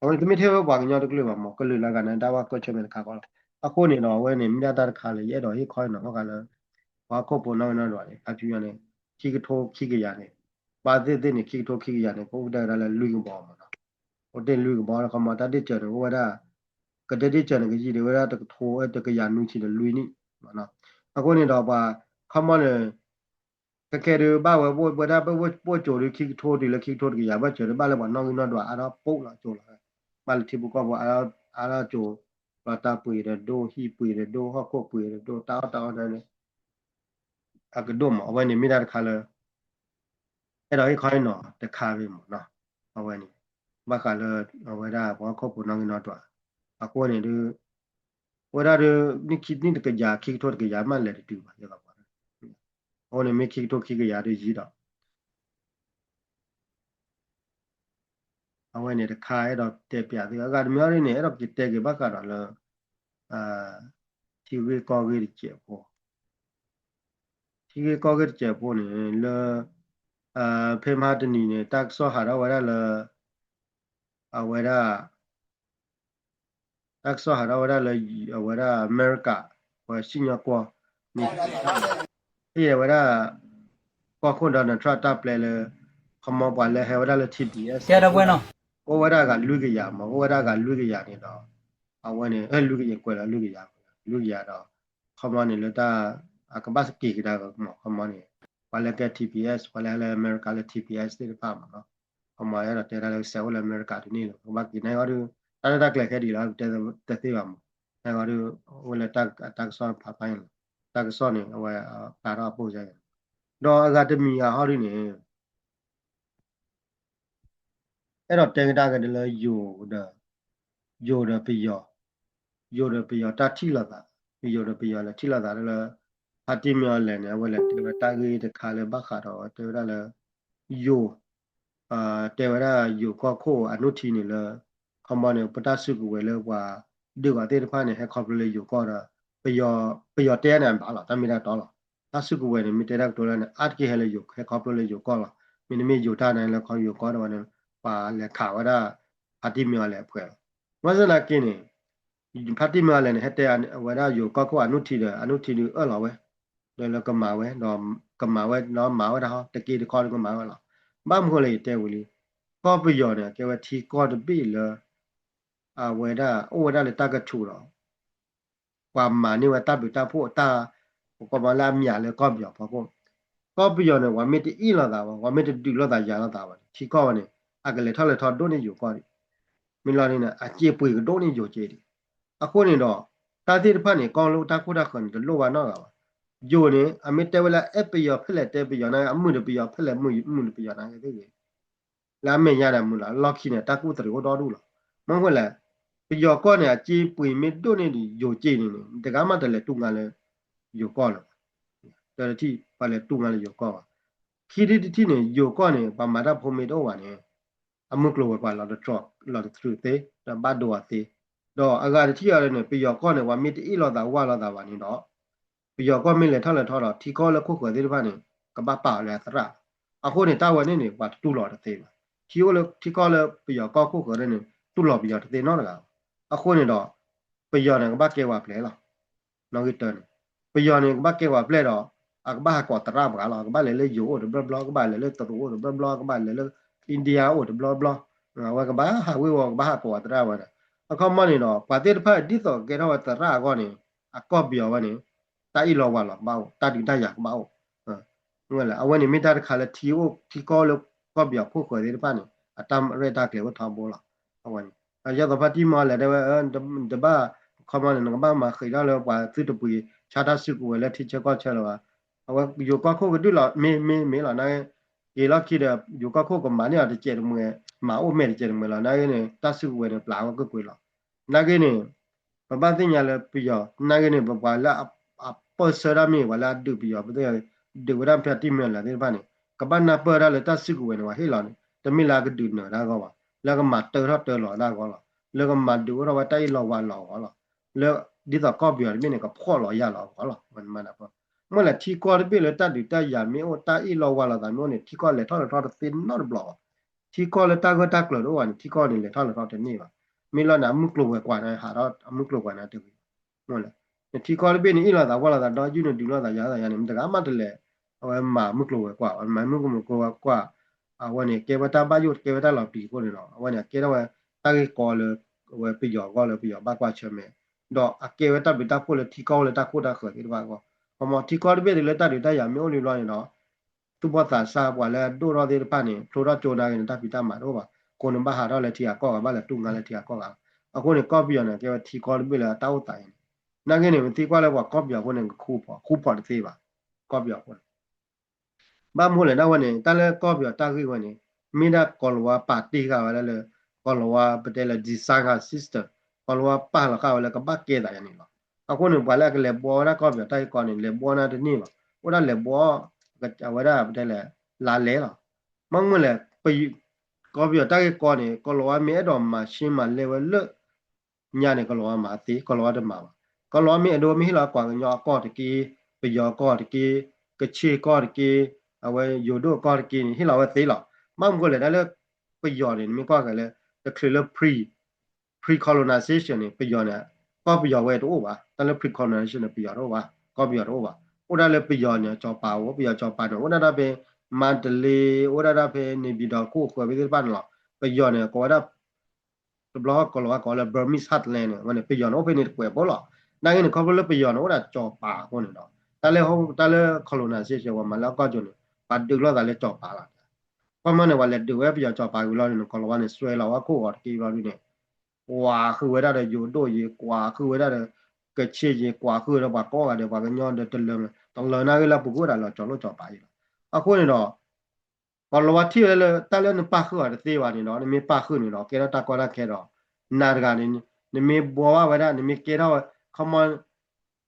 အဝဲန့ၣ်တမ့ၢ်ထဲဝဲပှၤကညီတကလုာ်ဘၣ်မး ကလုာ်လၢအဂၤန့ၣ် တၢ်ဘၣ်ကွၢ်ဆၢၣ်မဲာ်တခါဃီလီၤ, အဃိန့ၣ်ဒီး အဝဲန့ၣ် မ့ၢ်ဒၣ်တၢ်တခါလၢယအဲၣ်ဒိးဟ့ၣ်ခီနီၤ ဘၣ်ဃးလၢ ပှၤဟီၣ်ခိၣ်ဖိနီၣ်ဂံၢ်နီၣ်ဒွးန့ၣ် ခါဆူညါန့ၣ် ခံကထိခံကယၤန့ၣ် ဘၣ်သ့ၣ်သ့ၣ်န့ၣ် ခံကထိခံကယၤန့ၣ် ကအိၣ်ကတၢၢ်ဝဲဒၣ်လၢလွံၢ်ကဘီမ့ၢ်နီၤ, အိၣ်တ့ၢ်လွံၢ်ကဘီလၢခီမီ တၢ်ဒ့ၣ်စၢၤန့ၣ် အိၣ်ဝဲဒၣ် ကဒဲဒ့ၣ်စၢၤန့ၣ် ကယံာ်ဒံးဝဲဒၣ်တကထိ တကယၤနွံဆံဒီးလွံၢ်နံၣ်မ့ၢ်နီၤ, အဃိန့ၣ်ဒီးပှၤခီမီန့ၣ် ခဲခဲဒုးဘၣ်ဝဲ ပဝဲဒၣ်ပဝဲၢ်ပိာ်ကၠိဒုး ခံကထိတုၤလၢခံကထိတကယၤ ဘၣ်စၢၤဒုးဘၣ်လၢပှၤနီၣ်ဂံၢ်နီၣ်ဒွးအါထီၣ်ပိာ်လီၤကၠိလီၤ, ဘၣ်လၢထံဖိကီၢ်ဖိအါထီၣ်ကၠိ, လီၤတၢ်ပှ့ၤဒီးဒိၣ် ဟံၣ်ပှ့ၤဒီးဒိၣ် ဟီၣ်ခိၣ်ပှ့ၤဒီးဒိၣ် တၢ်အီၣ်တၢ်အီန့ၣ် အကဒိၣ်မး အဝဲန့ၣ်မ့ၢ်ဒၣ်တခါလၢ အဲၣ်ဒိးဟ့ၣ်ခီဟ့ၣ်နီၤတခါဝဲမ့ၢ်နီၤ, အဝဲန့ၣ် ဘၣ်ဃးလၢ အဝဲဒၣ်ပှၤဟီၣ်ခိၣ်ဖိနီၣ်ဂံၢ်နီၣ်ဒွး, အဃိန့ၣ်ဒုး အဝဲဒၣ်ဒုး နံၣ်ခံနံၣ်တကယၤ ခံကထိတကယၤမးလဲၤတတုၤဘၣ် ယသးပှၢ်, အဃိန့ၣ်မ့ၢ်ခံကထိခံကယၤဒုးယံာ်ဒီး အဝဲန့ၣ်တခါအဲၣ်ဒိးတဲပျးသု အဂၤတမံၤအံၤန့ၣ် အဲၣ်ဒိးက့ၤတဲက့ၤဘၣ်ဃးဒီးလၢ ထံဂ့ၢ်ကီၢ်ဂ့ၢ်တစဲးဖိ, ထံဂ့ၢ်ကီၢ်ဂ့ၢ်တစဲးဖိန့ၣ် လၢ ဖဲမဟါတနံၤန့ၣ် တၢ်ကစီၣ်ဟးထီၣ်ဝဲဒၣ်လၢ အဝဲဒၣ် တၢ်ကစီၣ်ဟးထီၣ်ဝဲဒၣ်လၢ အဝဲဒၣ်အမဲရကၤ ပှၤစံၣ်ညီၣ်ကွီၢ် န့ၣ် ဟ့ၣ်ဝဲဒၣ် ကီၢ်ခိၣ် Donald Trump တၢ်ပျဲလၢ ခီမီပှၤလၢဟဲဝဲဒၣ်လၢ ထံၣ်ဘံၣ်အ့ၣ် တဲဒီပုၢ်ဝဲၢ်နီၤ အိၣ်ဝဲဒၣ်ဂၤလွံၢ်ကယၤမး အိၣ်ဝဲဒၣ်ဂၤလွံၢ်ကယၤန့ၣ်ဒီး အဝဲန့ၣ် လွံၢ်ကယၤကွဲးလီၤလွံၢ်ကယၤ လွံၢ်ကယၤဒီး ခီမီန့ၣ်လၢတၢ် အကဘၣ်စက့ၤကဒါက့ၤမး ခီမီန့ၣ် ပှၤလၢကဲ ထံၣ်ဘံၣ်အ့ၣ် ပှၤလၢဟဲလၢအမဲရကၤလၢ ထံၣ်ဘံၣ်အ့ၣ် သ့ၣ်တဖၣ်မးနီၤ ခီမီအဲၣ်ဒိးတဲတၢ်လၢကစဲးအိၣ်လၢအမဲရကၤတန့ၢ်လၢၤ ကဘၣ်က့ၤန့ၣ်အီၤဒုး တၢ်လၢတၢ်ကျဲၤခဲဒ်လီၤ တတဲသ့ဘၣ်မး န့ၣ်အီၤဒုး အိၣ်လၢတၢ်ကစီၣ်ဖးဖးန့ၣ်လီၤ တၢ်ကစီၣ်န့ၣ် အဝဲပာ်ထီၣ်အပိၢ်ယါ ဒီးအဂၤတမံၤဂၤဟီဒုးန့ၣ် အဲၣ်ဒိးတဲကဒါက့ၤဒ်လၢယိၤဒီး ယိၤဒီးပယီၤ ယိၤဒီးပယီၤတၢ်ထံၣ်လိာ်သး ယိၤဒီးပယီၤလဲၤထံၣ်လိာ်သးလၢ ဖါတံၢ်မ့ၢ်အီၤလဲၣ်န့ၣ် အဝဲလဲၤတဲဝဲတၢ်ဂ့ၢ်တခါလၢဘၣ်ဃးဒီး တဲဝဲဒၣ်လၢ ယိၤ တဲဝဲဒၣ်ယိၤကီၢ်ခိၣ်အနုထံန့ၣ်လၢ ခီမီန့ၣ် ပတၢ်စုကဝဲၤလၢပှၤ ဒုးဂီၤသ့ၣ်တဖၣ်န့ၣ် ဟဲခီဖျိလၢယိၤကီၢ်ဒီး ပယီၤတဲန့ၣ်ဘၣ်လီၤ တၢ်မ့ၢ်တၢ်တီလီၤ တၢ်စုကဝဲၤန့ၣ် မ့ၢ်တဲတၢ်ကတိၤလၢန့ၣ် အါတက့ၢ်ဟဲလၢယိၤ ဟဲခီဖျိလၢယိၤကီၢ်လီၤ မ့တမ့ၢ်ယိၤတၢ်န့ၣ်လၢခီယိၤကီၢ်ဒီးဝဲန့ၣ် ပှၤလဲၤခးဝဲဒၣ် ဖါတံၢ်မ့ၢ်အီၤလဲၣ်အဖှဲးလီၤ ဘၣ်ဆၣ်သနာ်က့န့ၣ် ဖါတံၢ်မ့ၢ်အီၤလဲၣ်န့ၣ် ဟဲတဲဝဲဒၣ်ယိၤကီၢ်ခိၣ်အနုထံဒီး အနုထံဒုးအၢၣ်လီၤဝဲ ဒီးလၢကမၤဝဲ ဒီးကမၤဝဲ ဒီးမၤဝဲဒၣ်ဟီ တက့တခီဒီးကမၤဝဲလီၤ ဘၣ်မနုၤဃိလၢယတဲဝံၤလံ ကီၢ်ပယီၤန့ၣ် ကဲဝဲထံကီၢ်တဘ့ၣ်လၢ အဝဲဒၣ် အိၣ်ဝဲဒၣ်လၢတၢ်ကဆူးဒီး ပှၤမၤန့ၢ်ဝဲတၢ်ဘျုးတၢ်ဖှိၣ်အတၢ် ပကိးမးလၢအမၠးလၢကီၢ်ပယီၤဖီခိၣ် ကီၢ်ပယီၤန့ၣ် ပှၤမ့ၢ်တအ့ၣ်လိာ်သးဘၣ် ပှၤမ့ၢ်တဒုးလိာ်သးယၤလိာ်သးဘၣ်န့ၣ် ထံကီၢ်ဝဲန့ၣ် အကလဲၤထီၣ်လဲၤထီဒိၣ်န့ၢ်ယိၤကီၢ်ဒံး မ့ၢ်လီၤန့ၣ် အစ့ပှ့ၤကဒိၣ်န့ၢ်ယိၤစ့ဒံး အဃိန့ၣ်ဒီး တၢ်သ့ၣ်တဖၣ်န့ၣ် ကီၢ်လၢတၢ်ခိၣ်တၢ်ဃၢၤန့ၣ် တလိၣ်ဘၣ်နီတဂၤဘၣ် ယိၤန့ၣ် အမ့ၢ်တဲဝဲလၢအဲၣ်ပယီၤဖဲလဲၣ်တဲပယီၤနာ်က့ အမုာ်ဒီးပယီၤဖဲလဲၣ်မုာ်ဒီးပယီၤနာ်က့သ့ၣ်ဂ့ၤ လၢအမဲာ်ညါန့ၣ်မုာ်လီၤ လီၢ်ခံန့ၣ် တၢ်ကူၣ်သရံးအိၣ်ဒီဒူၣ်လီၤ မ့ၢ်ဝဲလဲၣ် ပယီၤကီၢ်န့ၣ် အစ့ပှ့ၤမ့ၢ်ဒိၣ်န့ၢ်ဒံးယိၤစ့န့ၣ်န့ၣ် တဂၤမးတလဲၤတူၢ်ငါလၢ ယိၤကီၢ်လၢၤဘၣ် တၢ်တထံၣ် ပှၤလဲၤတူၢ်ငါလၢယိၤကီၢ်ဘၣ် ခံထံၣ်တထံၣ်န့ၣ် ယိၤကီၢ်န့ၣ် ပှၤမၤတၢ်ဖိမ့ၢ်တအိၣ်ဘၣ်န့ၣ် အမုၢ်ကျိၤဝဲၤကွာ်လီၤတတြီၤလီၤတတြူးသ့ ဒီးဘၣ်ဒိအီၤသ့ ဒီးအဂၤတထံၣ်အီၤန့ၣ် ပယီၤကီၢ်န့ၣ် ပှၤမ့ၢ်တအ့ၣ်လိာ်သးဝၢ်လိာ်သးဘၣ်န့ၣ်ဒီး ပယီၤကီၢ်မ့ၢ်လဲၤထီၣ်လဲၤထီဒီး ထံကီၢ်လၢခိၣ်ဃၢၤသ့ၣ်တဖၣ်န့ၣ် ကဘၣ်ပာ်အီၤလၢအသရၣ်လီၤ အဃိန့ၣ် တၢ်ဝဲန့ၣ်န့ၣ် ပှၤတတူၢ်လိာ်တသ့ဘၣ် ထံအိၣ်လၢထံကီၢ်လၢပယီၤကီၢ်ခိၣ်ဃၢၤန့ၣ် တူၢ်လိာ်ပယီၤတသ့နီတဂၤဘၣ် အဃိန့ၣ်ဒီး ပယီၤန့ၣ် ကဘၣ်ကဲဝဲပျဲၢ်လီၤ. နီၣ်ဂံၢ်တၢန့ၣ် ပယီၤန့ၣ် ကဘၣ်ကဲဝဲပျဲၢ်ဒီး အကဘၣ်ဟးကိးသရၣ်ပှၤလီၤ. အကဘၣ်လဲၤလၢယိၤအိၣ်တဘျီဘျီ, ကဘၣ်လဲၤလၢတရူးအိၣ်တဘျီဘျီ, ကဘၣ်လဲၤလၢ India အိၣ်တဘျီဘျီ, အဝဲကဘၣ်ဟးဝ့ၤဝီၤ ကဘၣ်ဟးကိးဝဲသရၣ်ဝဲဒၣ်. အခီပညီန့ၣ်ဒီး ပှၤသ့ၣ်တဖၣ်ဒ်သိးကဲထီၣ်ဝဲသရၣ်အဂီၢ်န့ၣ် အကီၢ်ပယီၤဝဲန့ၣ် တၢ်အ့ၣ်လိာ်ဝါလိာ်ကဘၣ်အိၣ်, တၢ်ဒုးတၢ်ယၤကဘၣ်အိၣ် အဝဲန့ၣ်မ့ၢ်တၢ်တခါလၢထံအိၣ်ထံကီၢ်လၢကီၢ်ပယီၤခိၣ်ဃၢၤသ့ၣ်တဖၣ်န့ၣ် အတၢ်ရဲၣ်တၢ်ကျဲၤအိၣ်ထီဘိလီၤ. အဝဲန့ၣ် ယသိးဖါတံၢ်မီၤလဲၤတဲဝဲ တဘၣ် ခီမီန့ၣ် နကဘၣ်မၤဃံးထီၣ်လၢပှၤသုတပှ့ၤ ဆါတၢ်စုကဝဲၤလၢထံဆၢကီၢ်ဆၢလၢၤဘၣ်. အဝဲယိၤကီၢ်ခိၣ်ကဒုၣ်လီၤ မ့ၢ်မ့ၢ်မ့ၢ်လီၤ နာ်က့ က့ၤလီၢ်ခံဒီး ယိၤကီၢ်ခိၣ်ကမၤန့ၢ်အီၤတစဲးတမှဲၤ မၤအိၣ်မဲာ်တစဲးတမှဲၤလီၤ နာ်က့န့ၣ် တၢ်စုကဝဲၤန့ၣ် ပျၢ်ဝဲကွ့ၢ်ကွ့ၢ်လီၤ. နာ်က့န့ၣ် ပဘၣ်သ့ၣ်ညါလၢပယီၤ နာ်က့န့ၣ် ပပှၤလၢအပၢၢ်ဆၢတၢ်မ့ၢ် ပှၤလၢအဒုးပယီၤပသ့ၣ် ဒုးဝဲဒၣ်ဖဲတံၢ်မ့ၢ်လၢသ့ၣ်တဖၣ်န့ၣ် ကဘၣ်နၢ်ပၢၢ်တၢ်လၢတၢ်စုကဝဲၤန့ၣ် ပှၤဟ့ၣ်လီၤန့ၣ် တမ့ၢ်လၢအကဒုးနၢၤတၢ်အဂီၢ်ဘၣ်, လၢကမၤတၢထီၣ်တၢလီၤတၢ်အဂီၢ်လီၤ. လၢကမၤဒုးအိၣ်ထီၣ်ဝဲတၢ်အ့ၣ်လိာ်ဝါလိာ်အဂီၢ်လီၤ. လၢ ဒ်သိးကီၢ်ပယီၤတဘ့ၣ်န့ၣ် ကဖှီၣ်လီၤယာ်လီၤအဂီၢ်လီၤ. မ့ၢ်လဲၣ် ထံကီၢ်တဘ့ၣ်လၢတၢ်ဒုးတၢ်ယၤမ့ၢ်အိၣ် တၢ်အ့ၣ်လိာ်ဝါလိာ်သးမ့ၢ်အိၣ်န့ၣ် ထံကီၢ်လဲၤထီၣ်လဲၤထီတသ့နီတဘျီဘၣ်. ထံကီၢ်လၢတၢ်ဂၢၢ်တၢ်ကျၢၤတအိၣ်ဘၣ်န့ၣ် ထံကီၢ်န့ၣ်လဲၤထီၣ်လဲၤထီတန့ၢ်ဘၣ်. မ့ၢ်လီၤန့ၣ် အမုၢ်ကျိၤဝဲၤကွာ်န့ၣ် ဟးထီၣ်အမုၢ်ကျိၤကွာ်န့ၣ်တဂ့ၤ. မ့ၢ်လဲၣ် နထံကီၢ်တဘ့ၣ်န့ၣ် အ့ၣ်လိာ်သးဝါလိာ်သးဒီး ယုၢ်န့ၣ်ဒုးလိာ်သးယၤသးယၤန့ၣ် မတဂၤမးတလဲၤ အဝဲမၤမုၢ်ကျိၤဝဲၤကွာ် မၤမုၢ်ကျိၤဝဲၤကွာ် အဝဲန့ၣ် ကဲဝဲတၢ်ဘၣ်ယိၣ် ကဲဝဲတၢ်လီၤပျံၤအဃိန့ၣ်ဒီး အဝဲန့ၣ် အကဲထီၣ်ဝဲ တၢ်ဂ့ၢ်ကီလၢ အဝဲပယီၤအဂီၢ်လၢပယီၤဘၣ်ကွၢ်ဆၢၣ်မဲာ်, ဒီးအကဲဝဲတၢ်ဘျုးတၢ်ဖှိၣ်လၢထံကီၢ်အိၣ်လၢတၢ်ခိၣ်တၢ်ဃၢၤသ့ၣ်တဖၣ်အဂီၢ်, ခီမီ ထံကီၢ်တဘ့ၣ်တုၤလၢတၢ်ဒုးတၢ်ယၤမ့ၢ်အိၣ်လံဘျီန့ၣ်ဒီး သူၣ်ဘီၣ်သးစၢ်ပှၤလၢအဒိၣ်ထီၣ်သ့ၣ်တဖၣ်န့ၣ် ဖျိထီၣ်ကၠိနာ်က့န့ၣ် တၢ်ဖံးတၢ်မၤတအိၣ်ဘၣ်, ကိးန့ၣ်ဘၣ်ဟးထီၣ်လၢထံဂၤကီၢ်ဂၤ ဘၣ်လဲၤတူၢ်ငါလၢထံဂၤကီၢ်ဂၤလီၤ. အဃိန့ၣ် ကီၢ်ပယီၤန့ၣ် ကဲဝဲထံကီၢ်တဘ့ၣ်လၢအတၢ်အိၣ်သးအံၤန့ၣ်, နာ်က့န့ၣ် ပသံကွၢ်လၢပှၤကီၢ်ပယီၤအဃိန့ၣ် ကခူဖီၣ် ခူဖီၣ်တသ့ဘၣ်, ကီၢ်ပယီၤအဃိန့ၣ် ဘၣ်မနုၤလဲၣ်ဒၣ်ဝဲန့ၣ် တၢ်လၢကီၢ်ပယီၤတၢ်ဂ့ၢ်ဝဲန့ၣ် မ့ၢ်ဒၣ်ကီၤလၤဝါပာ်တ့ၢ်ဃာ်ဝဲဒၣ်လၢ ကီၤလၤဝါပတဲလၢ design ဃာ် system, ကီၤလၤဝါပာ်လီၤဃာ်ဝဲလၢကဘၣ်ကဲသးယၤန့ၣ်လီၤ. အဃိန့ၣ် ပှၤလၢအကလဲၤဘှီဝဲဒၣ်ကီၢ်ပယီၤတၢ်ဂ့ၢ်ကီန့ၣ် လဲၤဘှီနၤတန့ၢ်ဘၣ်, အိၣ်ဒၣ်လဲၤဘှီ အဝဲဒၣ်ပတဲလဲၣ် လါလဲလီၤ. ဘၣ်မနုၤလဲၣ် ကီၢ်ပယီၤတၢ်ဂ့ၢ်ကီန့ၣ် ကီၤလၤဝါမ့ၢ်အဲၣ်ဒိးမၤရှဲမၤလဲဝဲလၢ ညါန့ၣ် ကီၤလၤဝါမၤသ့, ကီၤလၤဝါတမၤဘၣ်. ကီၤလၤဝါမ့ၢ်အဲၣ်ဒိးမ့ၢ်ဟ့ၣ်လီၤကွၢ်ကညီအကီၢ်တက့ၢ်, ပယီၤအကီၢ်တက့ၢ်, ကခ့ၣ်ကီၢ်တက့ၢ်, အဝဲယိၤဒိၣ်ကီၢ်တက့ၢ်န့ၣ် ဟ့ၣ်လီၤဝဲသ့လီၤ. ဘၣ်မနုၤလဲၣ် တၢ်လၢပယီၤန့ၣ် နမ့ၢ်ကွၢ်က့ၤလၢ တချုးလၢ pre pre colonization န့ၣ် ပယီၤန့ၣ် ကီၢ်ပယီၤဝဲတအိၣ်ဘၣ်. တၢ်လၢ pre colonization န့ၣ် ပယီၤတအိၣ်ဘၣ်, ကီၢ်ပယီၤတအိၣ်ဘၣ်. အိၣ်ဒၣ်လၢပယီၤန့ၣ် ကၠီၤပၤအိၣ်, ပယီၤကၠီၤပၤန့ၣ် အိၣ်ဒၣ်ဒၣ်ဖဲ မါတလ့, အိၣ်ဒၣ်ဒၣ်ဖဲ နေပြည်တော် ခိၣ်ဃၢၤဖဲသ့ၣ်တဖၣ်န့ၣ်လီၤ. ပယီၤန့ၣ် ကိးဝဲဒၣ် တဘျီကီၤလၤဝါကိးလၢ Burmese heartland န့ၣ် အဝဲန့ၣ် ပယီၤန့ၣ်အိၣ်ဖဲန့ၣ်တကွဲးဖိလီၤ. နာ်က့န့ၣ် ခီဖျိလၢပယီၤန့ၣ် အိၣ်ဒၣ်ကၠီၤပၤအဃိန့ၣ်ဒီး တၢ်လၢ တၢ်လၢ colonization ပှၤမၤလၢအကီၢ်ကၠိန့ၣ် ပှၤဒုးလိာ်သးလၢကၠီၤပၤလီၤ. ခီမီန့ၣ် ပှၤလဲၤဒုးဝဲပယီၤကၠီၤပၤဝံၤလီၤန့ၣ် ကီၤလၤဝါန့ၣ် စွဲလီၤဝဲခိၣ်ဂီၤတက့ၢ်ဘျီဒုန့ၣ် ကွၢ်ဃုာ်ဝဲဒၣ်ဒီးယိၤဒိၣ်ယံၤ, ကွၢ်ဃုာ်ဝဲဒၣ်ဒီး ကခ့ၣ်ယံၤ, ကွၢ်ဃုာ်ဝဲဒီးပှၤကိးဂၤဒဲး ပှၤကညီဒီးတလၢာ်, တလၢာ်နာ်က့လၢပကအိၣ်ဒၣ်လီၤကၠီၤလိၣ်ကၠီၤပၤယံၤလီၤ. အဃိန့ၣ်ဒီး ကီၤလၤဝါထံၣ်ဝဲလၢ တၢ်လၢနပာ်ဃုာ်အီၤတသ့ဘၣ်န့ၣ်ဒီး နမ့ၢ်ပာ်ဃုာ်န့ၣ်ဒီး ကဲထီၣ်တၢ်ကီတၢ်ခဲဒီး နၤတဂၤန့ၣ် နမ့ၢ်ဘှီဘၣ်ဝဲဒၣ် နမ့ၢ်ကဲထီၣ်ဝဲ ခီမီ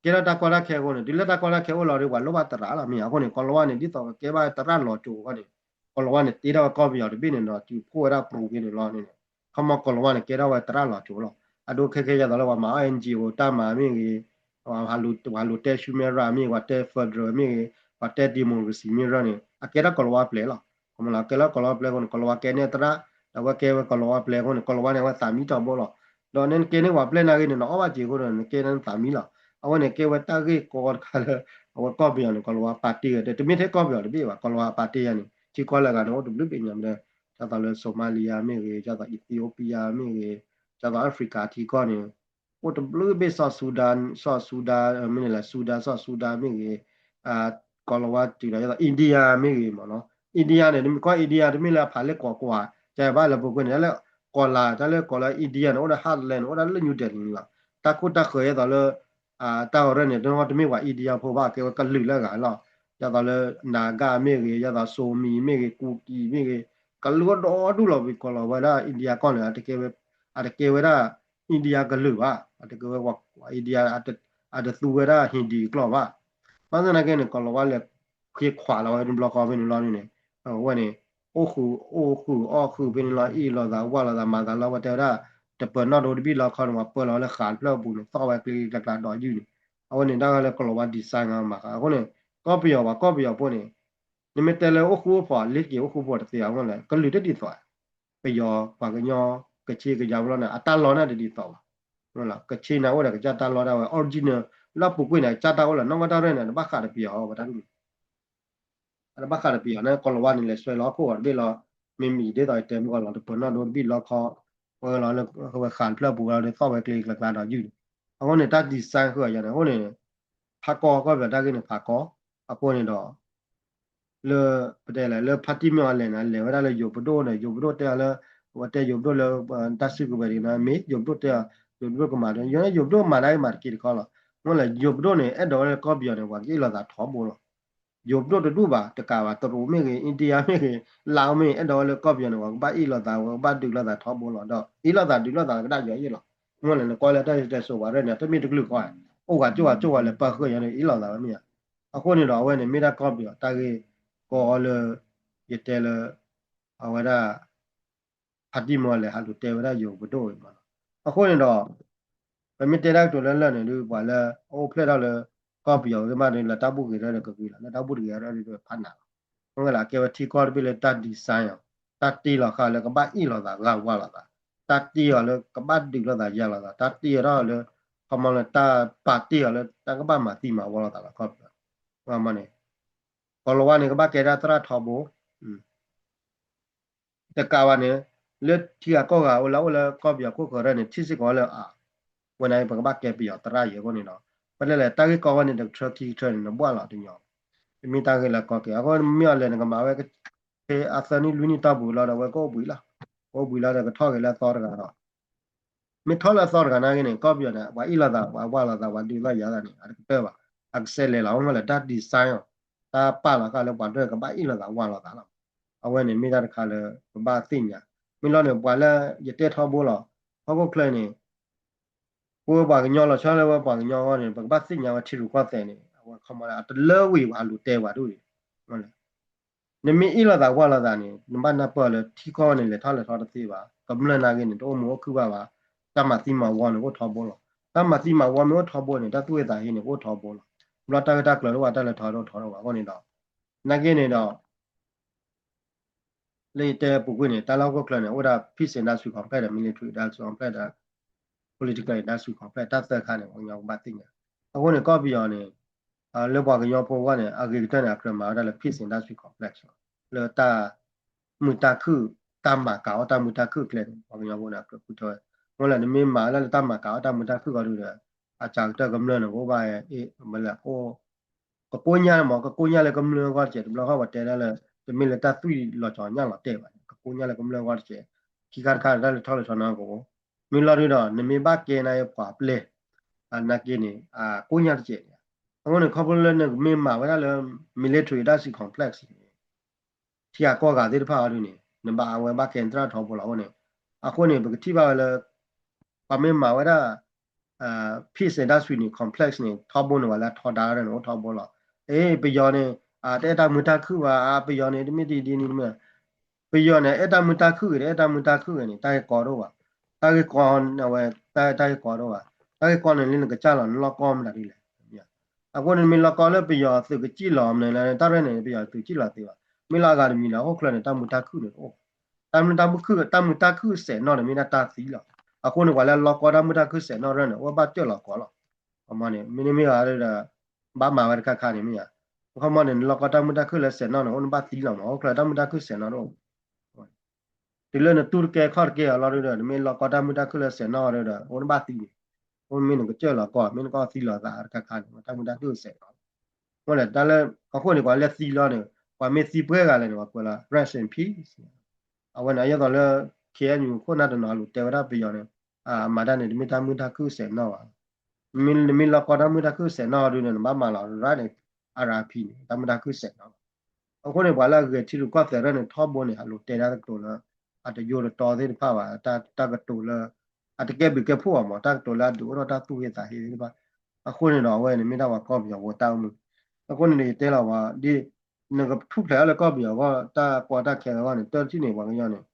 ကဲထီၣ်တၢ်ကီတၢ်ခဲအဃိန့ၣ် တုၤလၢတၢ်ကီတၢ်ခဲအိၣ်လီၤဒီး ပှၤလိၣ်ဘၣ်သရၣ်လီၤမ့ၢ်ဧါ. အဃိန့ၣ် ကီၤလၤဝါန့ၣ် ဒ်သိးကကဲဘၣ်သရၣ်လီၤကၠိအဂီၢ်န့ၣ် ကီၤလၤဝါန့ၣ် တ့ထီၣ်ဝဲကီၢ်ပယီၤတဘ့ၣ်န့ၣ်ဒီး တုၤဖှိၣ်ဝဲဒၣ်ပြူၤဖဲန့ၣ်လီၤန့ၣ် ခီမီကီၤလၤဝါန့ၣ် ကဲထီၣ်ဝဲသရၣ်လီၤကၠိလီၤ. အဒိခဲခဲယၤသိးလၢပှၤမၤ အီၣ် NGO တၢ်မၤမ့ၢ်ဂ့ၤ ပှၤလိၤတဲဆူမဲရၣ်မ့ၢ်ဂ့ၤ ပှၤတဲ federal မ့ၢ်ဂ့ၤ ပှၤတဲ democracy မ့ၢ်ရၢန့ၣ် အကဲထီၣ်ကီၤလၤဝါပျဲၢ်လီၤ. ခီမီလီၤ ကဲလီၤကီၤလၤဝါပျဲၢ်အဃိန့ၣ် ကီၤလၤဝါကဲန့ၢ်သရၣ် ဒီးအဝဲကဲဝဲကီၤလၤဝါပျဲၢ်အဃိန့ၣ် ကီၤလၤဝါန့ၣ် အဝဲသးမံထီဘိလီၤ. ဒီးနကဲန့ၢ်ပှၤပျဲၢ်နာ်ဂ့ၤန့ၣ် နအီၣ်ဘၣ်စ့အဃိဒီး နကဲန့ၢ်သးမံလီၤ. အဝဲန့ၣ် ကဲဝဲတၢ်ဂ့ၢ်ကီတခါလၢ အဝဲကီၢ်ပယီၤန့ၣ် ကီၤလၤဝါပာ်တ့ၢ်ဝဲ တမ့ၢ်ထဲကီၢ်ပယီၤတဘ့ၣ်ဘၣ် ကီၤလၤဝါပာ်တ့ၢ်ယၤန့ၣ် ထံကီၢ်လၢအဂၤန့ၣ် အိၣ်တဘျုးဘ့ၣ်ညါမ့ၢ် ဒ်သိးလၢ Somalia မ့ၢ်ဂ့ၤ ဒ်သိး Ethiopia မ့ၢ်ဂ့ၤ ဒ်သိး Africa ထံကီၢ်န့ၣ် အိၣ်တဘျုးဘ့ၣ် South Sudan, South Sudan မ့ၢ်န့ၣ်လဲၣ် Sudan, South Sudan မ့ၢ်ဂ့ၤ ကီၤလၤဝါတုၤဒီး ဒ်သိး India မ့ၢ်ဂ့ၤမ့ၢ်နီၤ India န့ၣ် နမ့ၢ်ကွၢ် India တမ့ၢ်လၢအဖးလၢကွၢ်ကွၢ် ကဘၣ်လၢပူၤကွံာ်န့ၣ် တၢ်လၢကီၤလၤ တၢ်လၢကီၤလၤ India န့ၣ် အိၣ်ဒီး heartland အိၣ်ဒၣ်လၢ New Delhi န့ၣ်လီၤ. တၢ်ခိၣ်တၢ်ဃၢၤဒ်သိးလၢ တၢ်ဂီၤရၢၢ်န့ၣ် တမ့ၢ်ပှၤ India ဖိဘၣ် ကဲဝဲကလုာ်လၢအဂၤလီၤ. ဒ်သိးလၢ Naga မ့ၢ်ဂ့ၤ ဒ်သိး Zomi မ့ၢ်ဂ့ၤ ကူကီမ့ၢ်ဂ့ၤ ကလုာ်အိၣ်ဒီဒူၣ်လီၤ ပကီၤလၤဝါဒၣ် India ကီၢ်န့ၣ် အတကဲဝဲဒၣ် India ကလုာ်ဘၣ် အတကဲဝဲ India အတသူဝဲဒၣ် Hindi ကျိာ်ဘၣ်. ဘၣ်ဆၣ်သနာ်က့န့ၣ် ကီၤလၤဝါလဲၤဃ့ခွးလီၤဝဲတဘျီဃီဖဲန့ၣ်လီၤန့ၣ် အဝဲန့ၣ် အိၣ်ဃုာ်အိၣ်ဃုာ်အီၣ်ဃုာ်ဖဲန့ၣ်လီၤ အ့ၣ်လိာ်သးဝၢ်လိာ်သးမၤသးလီၤ ဝဲတဲဝဲဒၣ် တပၢၤနီၣ်ဒိတဘ့ၣ်လီၤခီန့ၣ် ပှၤပၢလီၤဝဲလၢဃးတဖျၢၣ်အပူၤန့ၣ် သီၣ်ဝဲကျ့ကျါကျါဒီးယုၢ်န့ၣ် အဝဲန့ၣ် တၢ်လၢကီၤလၤဝါ design မၤဃာ် အဃိန့ၣ် ကီၢ်ပယီၤပှၤကီၢ်ပယီၤဖိန့ၣ် နမ့ၢ်တဲလၢအိၣ်ဃူအိၣ်ဖိး လ့ၤက့ၤအိၣ်ဃူဖိးတသ့ဘၣ် အဃိန့ၣ် ကလုာ်တဒ်သိး ပယီၤ ပှၤကညီ ကခ့ၣ်ကယၤဖိလီၤန့ၣ် အတၢ်လီၢ်န့ၣ်တဒ်သိးဘၣ်. ကချ့ၣ်န့ၣ်အိၣ်ဒီးကစၢ်တၢ်လီၢ်ဒၣ်ဝဲ original လၢအပူၤကွံာ်န့ၣ် ကစၢ်တၢ်အိၣ်လီၤ နီၢ်ကီၢ်တၢ်ရဲၣ်န့ၣ် တဘၣ်ဃးဒီးပယီၤအီၤဝဲတၢ်ဒ်န့ၣ် အတဘၣ်ဃးဒီးပယီၤန့ၣ် ကိၤလၤဝါန့ၣ် လဲၤဆွဲလီၤဟီၣ်ခိၣ်ဂီၤတဘ့ၣ်လီၤ မ့မ့ၢ်ဒ်သိးယတဲမုၢ်ဂီၤလီၤ တပၢၤနီၣ်ဒိတဘ့ၣ်လီခီ ဝဲလီၤလၢဝဲဃးတဖျၢၣ်ပူၤဝဲလီၤ ဒ်သိးဝဲကျဲကျါကျါဒီးယုၢ်န့ၣ် အဃိန့ၣ် တၢ် design ဃုာ်ယၤန့ၣ် အဃိန့ၣ် ဖးကီကီၢ်ပယီၤတၢ်ဂ့ၢ်န့ၣ် ဖးကီ အဃိန့ၣ်ဒီး လၢ ပတဲလဲၣ် လၢဖါတံၢ်မ့ၢ်အီၤလဲၣ်န့ၣ် လဲၤဝဲဒၣ်လၢယိၤပဒိၣ်န့ၣ် ယိၤပဒိၣ်တဲအီၤလၢ အဝဲတဲယိၤပဒိၣ်လၢ တၢ်စုကဝဲၤဒ်န့ၣ် မ့ၢ်ယိၤပဒိၣ်တဲအီၤ ယိၤပဒိၣ်ကမၤဒီး ယိၤပဒိၣ်မၤတၢ်ဂ့ၢ်မၤတက့ၢ်တခီလီၤ မ့ၢ်လဲၣ် ယိၤပဒိၣ်န့ၣ် အဲၣ်ဒိးဝဲလၢကီၢ်ပယီၤန့ၣ် ပှၤကအ့ၣ်လိာ်သးထီဘိလီၤ ယိၤပဒိၣ်တဒူၣ်ဘၣ် တကးဘၣ် တရူးမ့ၢ်ဂ့ၤ India မ့ၢ်ဂ့ၤ လါမ့ၢ် အဲၣ်ဒိးဝဲလၢကီၢ်ပယီၤန့ၣ် ပှၤကဘၣ်အ့ၣ်လိာ်သး ပှၤကဘၣ်ဒုးလိာ်သးထီဘိလီၤ ဒီးအ့ၣ်လိာ်သးဒုးလိာ်သးကဒၣ်ယီၤအ့ၣ်လီၤ မ့ၢ်လဲၣ် နကွၢ်လၢတၢ်စံၣ်စိၤပှၤရဲၣ်န့ၣ် တမ့ၢ်တကလုာ်ဃီ အိၣ်ဂၤကၠိၣ်ဂၤကၠိၣ်ဂၤလဲၤပာ်ဃုာ်ယၤန့ၣ် အ့ၣ်လိာ်သးဝဲမ့ၢ်ဧါ အဃိန့ၣ်ဒီး အဝဲန့ၣ်မ့ၢ်ဒၣ်ကီၢ်ပယီၤတၢ်ဂ့ၢ်ကီလၢ ယတဲလၢ အဝဲဒၣ် ဖါတံၢ်မ့ၢ်အီၤလဲၣ် ဟးလူၤတဲဝဲဒၣ်ယိၤပဒိၣ်အံၤမးလီၤ အဃိန့ၣ်ဒီး ပမ့ၢ်တဲတၢ်ကတိၤလၢလၢာ်န့ၣ်ဒုး ပှၤလၢအအိၣ်ဖျဲၣ်ထီၣ်လၢ ကီၢ်ပယီၤဂ့ၤမးန့ၣ် လၢတၢ်ဘူၣ်ဂ့ၤရၢၢ်ဒီးကဂ့ၤလီၤ လၢတၢ်ဘူၣ်တဂ့ၤရၢၢ်ဒီးဖးနးလီၤ မ့ၢ်ဝဲလၢအကဲဝဲထံကီၢ်တဘ့ၣ်လၢတၢ် design အီၤ တၢ်တ့လီၤဃာ်လၢကဘၣ်အ့ၣ်လိာ်သးဂၢ်ဝါလိာ်သး တၢ်တ့အီၤလၢကဘၣ်ဒုးလိာ်သးယၤလိာ်သး တၢ်တ့အီၤထီၣ်လၢ ခီမီလၢတၢ်ပာ်တ့အီၤလၢတၢ်ကဘၣ်မၤသံမၤဝီလိာ်သးလီၤ ခီပညီန့ၣ် ကိၤလၤဝါန့ၣ် ကဘၣ်ကဲဒၣ်သရၣ်ထီဘိ တကးဘၣ်န့ၣ် လၢထံဂၤကီၢ်ဂၤအိၣ်လၢအိၣ်လၢကီၢ်ပယီၤခိၣ်ဃၢၤရဲၣ်န့ၣ် ထံၣ်စ့ၢ်ကီးလၢအ ဝဲန့ၣ် ပကဘၣ်ကဲပယီၤသရၣ်ယဲအဃိန့ၣ်ဒီး ပတဲလဲၣ် တၢ်ဂ့ၢ်ကီဝဲန့ၣ် တကထၢခံကထၢန့ၣ် နဘၣ်လီၤတညီ တမ့ၢ်တၢ်ဂ့ၢ်လၢကီကဲ အဃိမ့ၢ်အီၤလဲၣ် နကမၤဝဲ ဖဲအသၢနံၣ်လွံၢ်နံၣ်တီၢ်ပူၤလီၤဒီး အဝဲကအိၣ်ဘှံးလီၤ ကအိၣ်ဘှံးလီၤဒီးကထီၣ်က့ၤလၢအသီတဂၤဒီး မ့ၢ်ထီၣ်လၢအသီတဂၤနာ်က့န့ၣ် ကီၢ်ပယီၤန့ၣ် ပှၤအ့ၣ်လိာ်သး ပှၤဝါလိာ်သး ပှၤဒုးလိာ်ယၤသးန့ၣ် အတကတၢၢ်ဘၣ် အကစဲးလဲၤလီၤ မ့ၢ်လဲၣ် တၢ် design အီၤ တၢ်ပာ်လီၤဃာ်လၢပှၤဒၢကဘၣ်အ့ၣ်လိာ်သးဝါလိာ်သးလီၤ အဝဲန့ၣ်မ့ၢ်တၢ်တခါလၢ ပဘၣ်သ့ၣ်ညါ မ့ၢ်လီၤန့ၣ် ပှၤလၢယတဲထီဘိလီၤ ဟီၣ်ခိၣ်ချၢန့ၣ် ပဝဲပှၤကညီလီၤဆီလၢဝဲပှၤကညီအဂီၢ်န့ၣ် ပကဘၣ်သ့ၣ်ညါဝဲထံရူၢ်ကီၢ်သဲးန့ၣ် အဝဲခီမီ အတလၢဝံၤဘၣ် အလူၤတဲပှၤဒိၣ်န့ၣ် နမ့ၢ်အ့ၣ်လိာ်သးဝါလိာ်သးန့ၣ် နဘၣ်နၢ်ပၢၢ်လၢထံကီၢ်န့ၣ် လဲၤထီၣ်လဲၤထီတသ့ဘၣ် ကမျၢၢ်နာ်က့န့ၣ် တအိၣ်မုာ်အိၣ်ခုၣ်ဘၣ်ဘၣ် တၢ်မၤသံမၤဝီန့ၣ်အိၣ်ထီဘိလီၤ တၢ်မၤသံမၤဝီမ့ၢ်အိၣ်ထီဘိန့ၣ် တၢ်သူၣ်ဟ့သးဟ့န့ၣ် ကအိၣ်ထီဘိလီၤ ဘျီတၢ်ဂ့ၢ်တၢ်ကျိၤလၢဝဲတၢ်လဲၤထီၣ်ဒိၣ်ထီထီၣ်ဘၣ်အဃိန့ၣ်ဒီး နာ်က့န့ၣ်ဒီး လၢယတဲပူၤကွံာ်န့ၣ် တၢ်လၢဟီၣ်ခိၣ်ချၢန့ၣ် အိၣ်ဒၣ် peace industry complex ဒီး military industry complex ဒီး political industry complex တၢ်သၢခါန့ၣ် ပှၤကညီကဘၣ်သ့ၣ်ညါ အဃိန့ၣ် ကီၢ်ပယီၤန့ၣ် လၢပှၤကညီဖိအဂီၢ်န့ၣ် အဂ့ၤကတၢၢ်န့ၣ် အကြၢးမၤဝဲဒၣ်လၢ peace industry complex လီၤ လၢတၢ် မုာ်တၢ်ခုၣ် တၢ်မၤကၤအီၣ်တၢ်မုာ်တၢ်ခုၣ်အကျဲန့ၣ် ပှၤကညီဖိန့ၣ် အကြၢးဃုထၢဝဲ မ့ၢ်လၢနမ့ၢ်မၤဝဲဒၣ်လၢတၢ်မၤကၤအီၣ်တၢ်မုာ်တၢ်ခုၣ်အဂီၢ်ဒုဒီး အစှၤကတၢၢ်ကမျၢၢ်န့ၣ် ကအိၣ်ဘၣ် မ့ၢ်လၢ ကကိညၢ်မ့ၢ် ကကိညၢ်လၢကမျၢၢ်အဂီၢ်တကဲး တဘျီဃီပှၤတဲဒၣ်လၢ တမ့ၢ်လၢတၢ်သွံၣ်လီၤကီၤညၣ်လီၤတဲာ်ဘၣ်န့ၣ် ကကိညၢ်လၢကမျၢၢ်အဂီၢ်တကဲး ခံခါတခါတၢ်လဲၤထီၣ်လဲၤထီနီၢ်ကအိၣ် မ့ၢ်လီၤဒုဒီး နမ့ၢ်ဘၣ်ကဲနာ်က့ပှၤပျဲၢ် နာ်က့န့ၣ် ကိညၢ်တကဲးန့ၣ် အဃိန့ၣ် ခီဖျိလၢနကမ့ၢ်မၤဝဲဒၣ်လၢ military industry complex န့ၣ် ထံဂၤကီၢ်ဂၤသ့ၣ်တဖၣ်အီၤဒုန့ၣ် နဘၣ်အဝဲဘၣ်ကဲနသရၣ်ထီဘိလီၤအဃိန့ၣ် အဃိန့ၣ် ပကထံၣ်ဘၣ်ဝဲလၢ ပှၤမ့ၢ်မၤဝဲဒၣ် peace industry န့ၣ် complex န့ၣ် ထီဘိန့ၣ် ပှၤလၢအထီဒါန့ၣ် အိၣ်ထီဘိလီၤ. အ့ ပယီၤန့ၣ် တအဲၣ်တၢ်မုာ်တၢ်ခုၣ်ဘၣ် ပယီၤန့ၣ် တမ့ၢ်ဒ်ဒ်န့ၣ်တမ့ၢ် ပယီၤန့ၣ် အဲၣ်တၢ်မုာ်တၢ်ခုၣ်ဂ့ၤ တအဲၣ်တၢ်မုာ်တၢ်ခုၣ်ဂ့ၤန့ၣ် တၢ်ဂ့ၢ်ကီတအိၣ်ဘၣ်. တၢ်ဂ့ၢ်ကီန့ၣ် အဝဲ တၢ်ဂ့ၢ်ကီတအိၣ်ဘၣ်. တၢ်ဂ့ၢ်ကီန့ၣ် လၢနကစၢ်လီၤ နလီၢ်ကီမတၤဒ်လဲၣ်. အဃိန့ၣ် မ့ၢ်လီၢ်ကီလၢပယီၤသုးကစံၣ်လီၤမနုၤလဲၣ် တၢ်ရဲၣ်န့ၣ် ပယီၤသုးကစံၣ်လီၤသ့ဘၣ်. မ့ၢ်လၢအဂၤတမံၤလၢဟီၣ်ခိၣ်ချၢန့ၣ် တၢ်မုာ်တၢ်ခုၣ်န့ၣ်တအိၣ်ဘၣ်. တၢ်မုာ်တၢ်ခုၣ် တၢ်မုာ်တၢ်ခုၣ်စဲးနီၣ်န့ၣ် မ့ၢ်ဒၣ်တၢ်သံလီၤ. အဃိန့ၣ် ပှၤလၢလီၢ်ကီတၢ်မုာ်တၢ်ခုၣ်စဲးနီၣ်ရဲၣ်န့ၣ် အိၣ်ဘၣ်စၢၢ်လီၤကီလီၤ. အမ့ၢ်န့ၣ် မ့တမ့ၢ်ဘၣ်ဒီး ဘၣ်မၤဝဲတခါခါန့ၣ်မ့ၢ်ဧါ. ခီမီန့ၣ် နလီၢ်ကီတၢ်မုာ်တၢ်ခုၣ်လၢစဲးနီၣ်န့ၣ် အိၣ်နဘၣ်သံလီၤမး ဟီၣ်ခိၣ်ချၢတၢ်မုာ်တၢ်ခုၣ်စဲးနီၣ်တအိၣ် တုၤလၢနတူၢ်တကဲခီၣ်တကဲအလီၢ်ဒုဒီး နမ့ၢ်လီၢ်ကီတၢ်မုာ်တၢ်ခုၣ်လၢစဲးနီၣ်ဒုဒီး အိၣ်နဘၣ်သံန့ၣ် အိၣ်မ့ၢ်နကစၢၢ်လီၤကီ မ့ၢ်နကအီၣ်သံလီၤသးတခါခါန့ၣ် တၢ်မုာ်တၢ်ခုၣ်စဲးနီၣ်. အဃိန့ၣ် တၢ်လၢ အဃိန့ၣ် ပှၤလၢသံလီၤန့ၣ် ပှၤမ့ၢ်သံပှဲၤဂၤလဲၣ်န့ၣ် ပှၤကွဲးလီၤ rest in peace အဝဲန့ၣ် အယဲၢ်သိးလၢ ခ့ၣ်အဲၣ်ယူၣ် ခိၣ်နၢ်တနီၤအလိၤတဲဝဲဒၣ်ပယီၤန့ၣ် မၤတၢ်န့ၣ် တမ့ၢ်တၢ်မုာ်တၢ်ခုၣ်စဲးနီၣ်ဘၣ်. နမ့ၢ်လီၢ်ကီတၢ်မုာ်တၢ်ခုၣ်စဲးနီၣ်ဒုန့ၣ် နဘၣ်မၤလီၤ right န့ၣ် R I P န့ၣ် တၢ်မုာ်တၢ်ခုၣ်စဲးနီၣ်လီၤ. အဃိန့ၣ် ပှၤလၢအဂဲၤထံရူၢ်ကီၢ်သဲးရဲၣ်န့ၣ် ထီဘိန့ၣ် အလိၤတဲဒၣ်တကတိၤလၢ အတယိတတီသ့ၣ်တဖၣ်ဘၣ် တၢ်ကတိၤလၢ အတကဲဘျုးကဲဖှိၣ်ဘၣ်မး တၢ်ကတိၤလၢအဒုးအိၣ်ထီၣ်တၢ်သူၣ်ဟ့သးဟ့သ့ၣ်တဖၣ်. အဃိန့ၣ်ဒီး အဝဲန့ၣ်မ့ၢ်ဒၣ်ပှၤကီၢ်ပယီၤဖိတၢ်အိၣ်မူ. အဃိန့ၣ်ဒီး ယတဲလီၤဝဲ ဒ် နကထူၣ်ဖျဲးအီၤလၢကီၢ်ပယီၤအဂီၢ် တၢ်ကီတၢ်ခဲအဂီၢ်န့ၣ် တၢ်ထံၣ်န့ၣ် ပှၤကညီန့ၣ်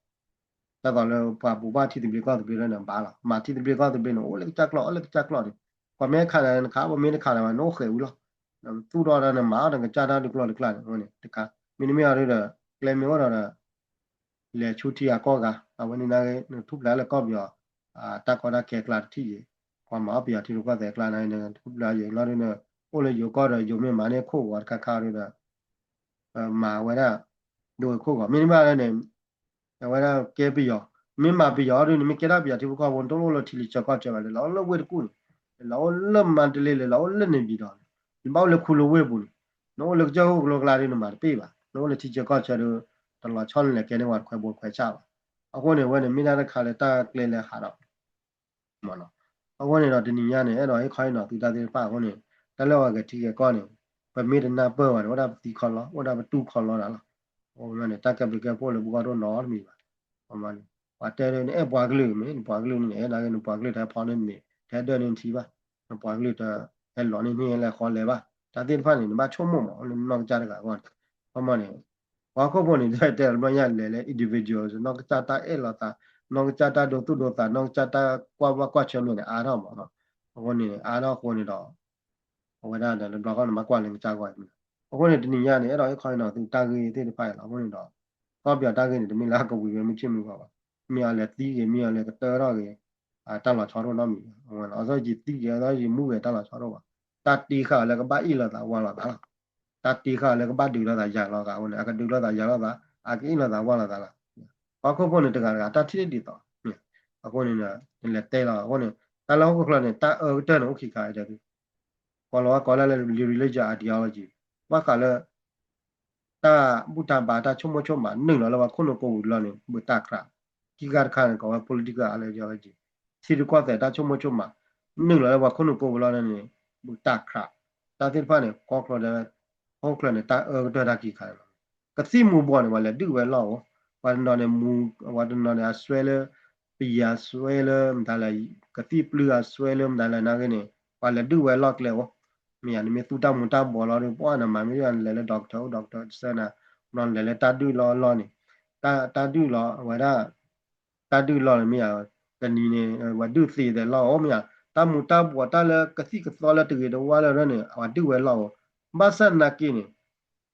ဒ်သိးလၢပှၤဘိးဘၣ်ထံသဘျ့ကီၢ်သဘျ့လၢနဘၣ်လီၤ. မၤထံသဘျ့ကီၢ်သဘျ့န့ၣ် အိၣ်လၢကစၢ်ကျီၢ် အိၣ်လၢကစၢ်ကျီၢ်န့ၣ် ပှၤမ့ၢ်ခးနၤနခး ပှၤမ့ၢ်တခးနၤဘၣ် နအိၣ်ဃဲးဝံၤလီၤ. သူၣ်ထီၣ်ဒီးနမၤအီၣ်နကစၢ်တၢ်တကျီၢ်တကျါန့ၣ် အဃိန့ၣ် တခါ မ့တမ့ၢ်အီၤဒုဒီး ကျဲမ့ၢ်အိၣ်ဒီး လဲၤဆူထံဂၤကီၢ်ဂၤ အဝဲန့ၣ်နာ်က့ နထူၣ်ဖျဲးလၢကီၢ်ပယီၤ တၢ်ကီတၢ်ခဲကျါတထံၣ်ယံၤ ပှၤမၤအီၣ်ပယီၤထံရူၢ်ကီၢ်သဲးအကျါန့ၣ် ထူၣ်ဖျဲးယိာ်လီၤဒ်န့ၣ် အိၣ်လၢယိၤကီၢ်ဒီး ယိၤမ့ၢ်မၤန့ၢ်ခိၣ်ဂီၤတခါခါဒီး မၤဝဲဒၣ် ဒိခိၣ်ဂီၤ မ့တမ့ၢ်လၢန့ၣ် အဝဲဒၣ်ကဲပယီၤ မ့ၢ်မၤပယီၤဒ်န့ၣ် မ့ၢ်ကဲဒၣ်ပယီၤထံဖိကီၢ်ဖိ နတအိၣ်လၢထံလီၤဆၢကီၢ်ဆၢဘၣ် လဲၤလီၤအိၣ်လၢဝ့ၢ်တကူၣ်န့ၣ် လဲၤလီၤအိၣ်လၢမါတလ့ လဲၤလီၤအိၣ်လၢန့ၣ်ပၠံၤဒီး နဘၣ်အိၣ်လၢခူလၢဝ့ၢ်ပူၤန့ၣ် နအိၣ်လၢကစၢၢ်ခိၣ်ကလိကျါဒ်န့ၣ် နမၤတပ့ၢ်ဘၣ် နအိၣ်လၢထံဆၢကီၢ်ဆၢဒီး တလီၤဆီန့ၣ်လဲၤကဲန့ၢ်ဝဲတခွဲဘိတခွဲဆၣ်ဘၣ်. အဃိန့ၣ် အဝဲန့ၣ်မ့ၢ်ဒၣ်တခါလၢတၢ်ကျဲလၢဟးဒီး အဃိန့ၣ်ဒီးတနံၤညါန့ၣ် အဲၣ်ဒိးဟ့ၣ်ခီဟ့ၣ်နီၤသုတၢ်သ့ၣ်တဖၣ်အဃိန့ၣ် တၢ်လၢပှၤဂဲၤထံဂဲၤကီၢ်န့ၣ် ပမ့ၢ်တနၢ်ပၢၢ်ဘၣ်န့ၣ် အိၣ်ဒၣ်ပသံခီလီ အိၣ်ဒၣ်ပတူၢ်ခီလီတၢ်လီၤ. အဃိန့ၣ် တၢ်ကဲဘျုးကဲဖှိၣ်လၢပဂီၢ်တအိၣ်နီတမံၤဘၣ်. ပှၤမၤန့ၣ် ပှၤတဲလၢနအဲၣ်ပှၤကလုာ်မ့ၢ် နပှၤကလုာ်န့ၣ် နအဲၣ်ဒၣ်ဂ့ၤ နပှၤကလုာ်တဟဲဖီန့ၢ်နမ့ၢ် တဟဲဒၢၣ်န့ၢ်နထံဘၣ် နပှၤကလုာ်တဟဲလီၤန့ၢ်န့ၢ်လဲၤဃီလဲၤဘၣ် တၢ်သ့ၣ်တဖၣ်န့ၣ် နဘၣ်ဆိကမိၣ်မး လၢနီၢ်ကစၢ်တဂၤအဂီၢ်န့ၣ် ပှၤမၤန့ၣ် ပှၤဟီၣ်ခိၣ်ဖိန့ၣ် တဲတဲတဘျီညါလဲၤလၢ individual နီၢ်ကစၢ်တၢ်အဲၣ်လိာ်သး နီၢ်ကစၢ်တၢ်ဒိသူၣ်ဒိသး နီၢ်ကစၢ်တၢ်ကွၢ်ဘၣ်ကွၢ်ဆၢမဲာ်န့ၣ် အါထီၣ်မးနီၤ. အဃိန့ၣ် အါထီၣ်အဃိန့ၣ်ဒီး အဝဲဒၣ်ဒီးတဘျီဃီန့ၣ် ဘၣ်ကွၢ်လၢကစၢ်ဂီၢ်အံၤမး အဃိန့ၣ် တနံၤညါန့ၣ် အဲၣ်ဒိးဟ့ၣ်ခီဟ့ၣ်နီၤသုတၢ်ဂ့ၢ်သ့ၣ်တဖၣ်အံၤလီၤ. အဃိန့ၣ်ဒီး ကီၢ်ပယီၤတၢ်ဂ့ၢ်န့ၣ် တမ့ၢ်လၢအကဝံၤဝဲမုၢ်ဆ့ၣ်မုၢ်ဂီၤဘၣ်. မ့ၢ်အလဲၤသံဂ့ၤ မ့ၢ်အလဲၤကတၢၢ်ထီၣ်ဂ့ၤ တၢ်လီၤဆီတအိၣ်နီတမံၤဘၣ်. အဝဲအသီယံာ်သံဂ့ၤ အသီယံာ်မူဂ့ၤ တၢ်လီၤဆီတအိၣ်ဘၣ်. တၢ်တ့ဃာ်အီၤလၢကဘၣ်အ့ၣ်လိာ်သးဝါလိာ်သးလီၤ. တၢ်တ့ဃာ်အီၤလၢကဘၣ်ဒုးလိာ်သးယၤလိာ်သးအဃိန့ၣ် အကဒုးလိာ်သးယၤလိာ်သး အကအ့ၣ်လိာ်သးဝါလိာ်သးလီၤ. ပှၤဟီၣ်ခိၣ်ဖိန့ၣ် တဂၤတဂၤ တၢ်ထံၣ်ဒ်သိး အဃိန့ၣ် နလဲၤတဲလီၤအဃိန့ၣ် တၢ်လၢဟီၣ်ခိၣ်ချၢန့ၣ် တၢ်အၢကတၢၢ်န့ၣ် အိၣ်ခံခါအံၤ ကိးလီၤဝဲကိးလၢ religion ideology ဘၣ်ဃးလၢ တၢ်ဘူၣ်တၢ်ဘါတၢ်ဆိကမိၣ်ဆိကမး နုာ်လီၤလၢပှၤခိၣ်နူာ်ကိးပူၤတဘျီန့ၣ် ဘူးတၢ်ခြး. ခံခါတခါန့ၣ် ကိးဝဲ political ideology ထံရူၢ်ကီၢ်သဲးတၢ်ဆိကမိၣ်ဆိကမး နုာ်လီၤလၢပှၤခိၣ်နူာ်ကိးပူၤလီၤန့ၣ် ဘူးတၢ်ခြး. တၢ်သ့ၣ်တဖၣ်န့ၣ် ကီၢ်ချၢဒီး ဟီၣ်ခိၣ်ချၢန့ၣ် တၢ်အၢကတၢၢ်တၢ်ခံခါန့ၣ်လီၤ. ကသံၣ်မူၤဘှီးန့ၣ် ပှၤလဲၤဒုးဝဲလီၢ်အိၣ်, ပှၤတနီၤန့ၣ် ပှၤတနီၤန့ၣ် အစွဲလၢ ပယီၤအစွဲလၢမတၤလဲၣ်, ကသံၣ်ပျုၢ်အစွဲလၢမတၤလဲၣ်နာ်ဂ့ၤန့ၣ် ပှၤလဲၤဒုးဝဲလီၢ်ကျဲအိၣ်. မ့ၢ်ယၤ နမ့ၢ်သူတၢ်မူၤတၢ်ဘှီးလီၤဒီး ပှၤနမၤမ့ၢ်ယၤ နလဲၤလၢ doctor အိၣ် doctor ဆၢနၤ, နီၤနလဲၤလၢတၢ်ဒုးလီၢ်လီၢ်န့ၣ်, တၢ် တၢ်ဒုးလီၤ အဝဲဒၣ် တၢ်ဒုးလီၢ်န့ၣ်မ့ၢ်ယၤ, တနံၤန့ၣ် ပှၤဒုးသ့သဲးလီၢ်အိၣ်မ့ၢ်ယၤ, တၢ်မူၤတၢ်ဘှီးတၢ်လၢကသံၣ်ကသီလၢတဂ့ၤတဝါလၢန့ၣ် ပှၤဒုးဝဲလီၢ်အိၣ်. ဘၣ်ဆၣ်နာ်က့န့ၣ်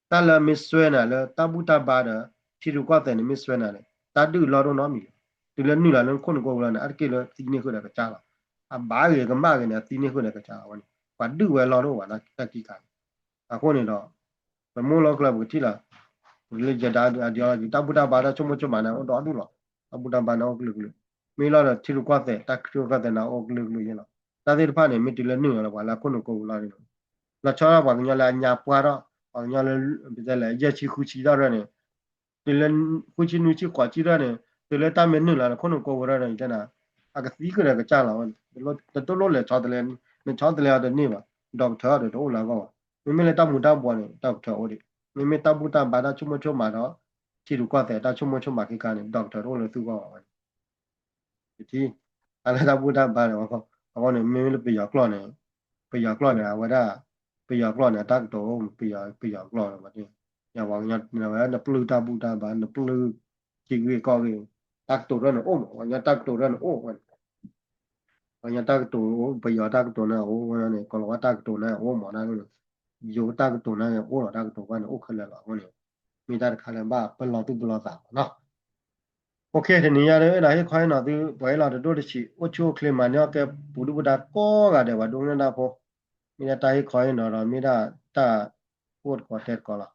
တၢ်လၢမ့ၢ်စွဲနၤလၢတၢ်ဘူၣ်တၢ်ဘါဒီး ထံရူၢ်ကီၢ်သဲးန့ၣ် မ့ၢ်စွဲနၤန့ၣ် တၢ်ဒုးလီၢ်တအိၣ်နီတမံၤလီၤ. တုၤလၢနုာ်လီၤလၢနခိၣ်နူာ်ကိးပူၤလီၤန့ၣ် အါတက့ၢ်လၢသံန့ၢ်ဃုာ်ဒီးကစၢ်လီၤ. အဘၣ်ဂ့ၤကမၣ်ဂ့ၤန့ၣ် အသံန့ၢ်ဃုာ်ဒီးကစၢ်လီၤဝဲန့ၣ် ပှၤဒုးဝဲလီၢ်တအိၣ်ဘၣ် တၢ်ခံခါန့ၣ်. အဃိန့ၣ်ဒီး ပမ့ၢ်လီၢ်ကျဲပကထံၣ်လီၤ, ပကလၢယဒၣ်အဒံးအီလီၤက့ၤ တၢ်ဘူၣ်တၢ်ဘါတၢ်ဆိကမိၣ်ဆိကမးန့ၣ် အိၣ်ဒီဒူၣ်လီၤ. တၢ်ဘူၣ်တၢ်ဘါန့ၣ်အိၣ်ကလုာ်ကလုာ်, မ့ၢ်လီၤဒီးထံရူၢ်ကီၢ်သဲး တၢ်ထံရူၢ်ကီၢ်သဲးန့ၣ်အိၣ်ကလုာ်ကလုာ်ယဲလီၤ. တၢ်သ့ၣ်တဖၣ်န့ၣ် မ့ၢ်တုၤလၢနုာ်လီၤလၢပှၤလၢအခိၣ်နူာ်ကိးပူၤလီၢ်န့ၣ် လီၤဆီဒၣ်ပှၤကညီလၢအပတဲလဲၣ် ယဲၢ်ဆံဃုဆံထီၣ်ရၢန့ၣ်, တုၤလၢဃုဆံနွံဆံဃိးဆံထီၣ်န့ၣ် တုၤလၢတၢ်မ့ၢ်နုာ်လီၤလၢခိၣ်နူာ်ကိးပူၤထီၣ်န့ၣ် ယတဲနၤ အကသံဃုာ်ဒီးကစၢ်လီၤဝဲန့ၣ်, တလိၣ်လဲၤဆီတလဲ, နဆီတလဲအီၤတန့ၢ်ဘၣ်, doctor ဒီးတအိၣ်လၢအဂီၢ်ဘၣ်. မ့မ့ၢ်လၢတၢ်မူၤတၢ်ဘှီးန့ၣ် doctor အိၣ်ဒံး, မ့မ့ၢ်တၢ်ဘူၣ်တၢ်ဘါတၢ်ဆိကမိၣ်ဆိကမးဒီး ထံရူၢ်ကီၢ်သဲးတၢ်ဆိကမိၣ်ဆိကမးခဲခါန့ၣ် doctor တအိၣ်လၢသုဂီၢ်ဘၣ်ဝဲန့ၣ် ယထံၣ်, တၢ်လၢတၢ်ဘူၣ်တၢ်ဘါန့ၣ် အဃိန့ၣ် မ့မ့ၢ်လၢပယီၤကျိာ်န့ၣ်, ပယီၤကျိာ်န့ၣ် အဝဲဒၣ် ပယီၤကျိာ်န့ၣ် အတၢ်ကတိၤ ပယီၤကျိာ်န့ၣ် ပှၤကညီဝဲ နပျုၢ်တၢ်ဘူၣ်တၢ်ဘါ နပျုၢ်ထံဂ့ၢ်ကီၢ်ဂ့ၢ် တၢ်ကတိၤတဖၣ်န့ၣ်အိၣ်မး ပှၤကညီတၢ်ကတိၤတဖၣ်န့ၣ်အိၣ်ဝဲန့ၣ် ပှၤကညီတၢ်ကတိၤအိၣ် ပယီၤတၢ်ကတိၤန့ၣ်အိၣ်ဝဲန့ၣ် ကီၤလၤဝါတၢ်ကတိၤန့ၣ်အိၣ်မးန့ၣ် ယိၤတၢ်ကတိၤန့ၣ်အိၣ်လီၤ တၢ်ကတိၤတဖၣ်န့ၣ်အိၣ်ခဲလၢာ်လီၤ အဃိန့ၣ် မ့ၢ်တၢ်တခါလၢဘၣ်ပလီၢ်သူၣ်ပလီၢ်သးလီၤနီၤ OK တနံၤညါဒီး အဲၣ်ဒိးဟ့ၣ်ခီဟ့ၣ်နီၤသု ပှၤဟ့ၣ်လီၤတဒိၣ်တဆံး အိၣ်ဆူၣ်အိၣ်ချ့မၤန့ၢ်အီၣ်ကဲပူၤဒုၣ်ပူၤဒါကိးဂၤဒဲး ပှၤဒိကနၣ်တၢ်ဖိ မ့ၢ်ဒၣ်တၢ်ဟ့ၣ်ခီဟ့ၣ်နီၤဒီး မ့ၢ်ဒၣ်တၢ်အိၣ်တကိးတဲတကိးလီၤ.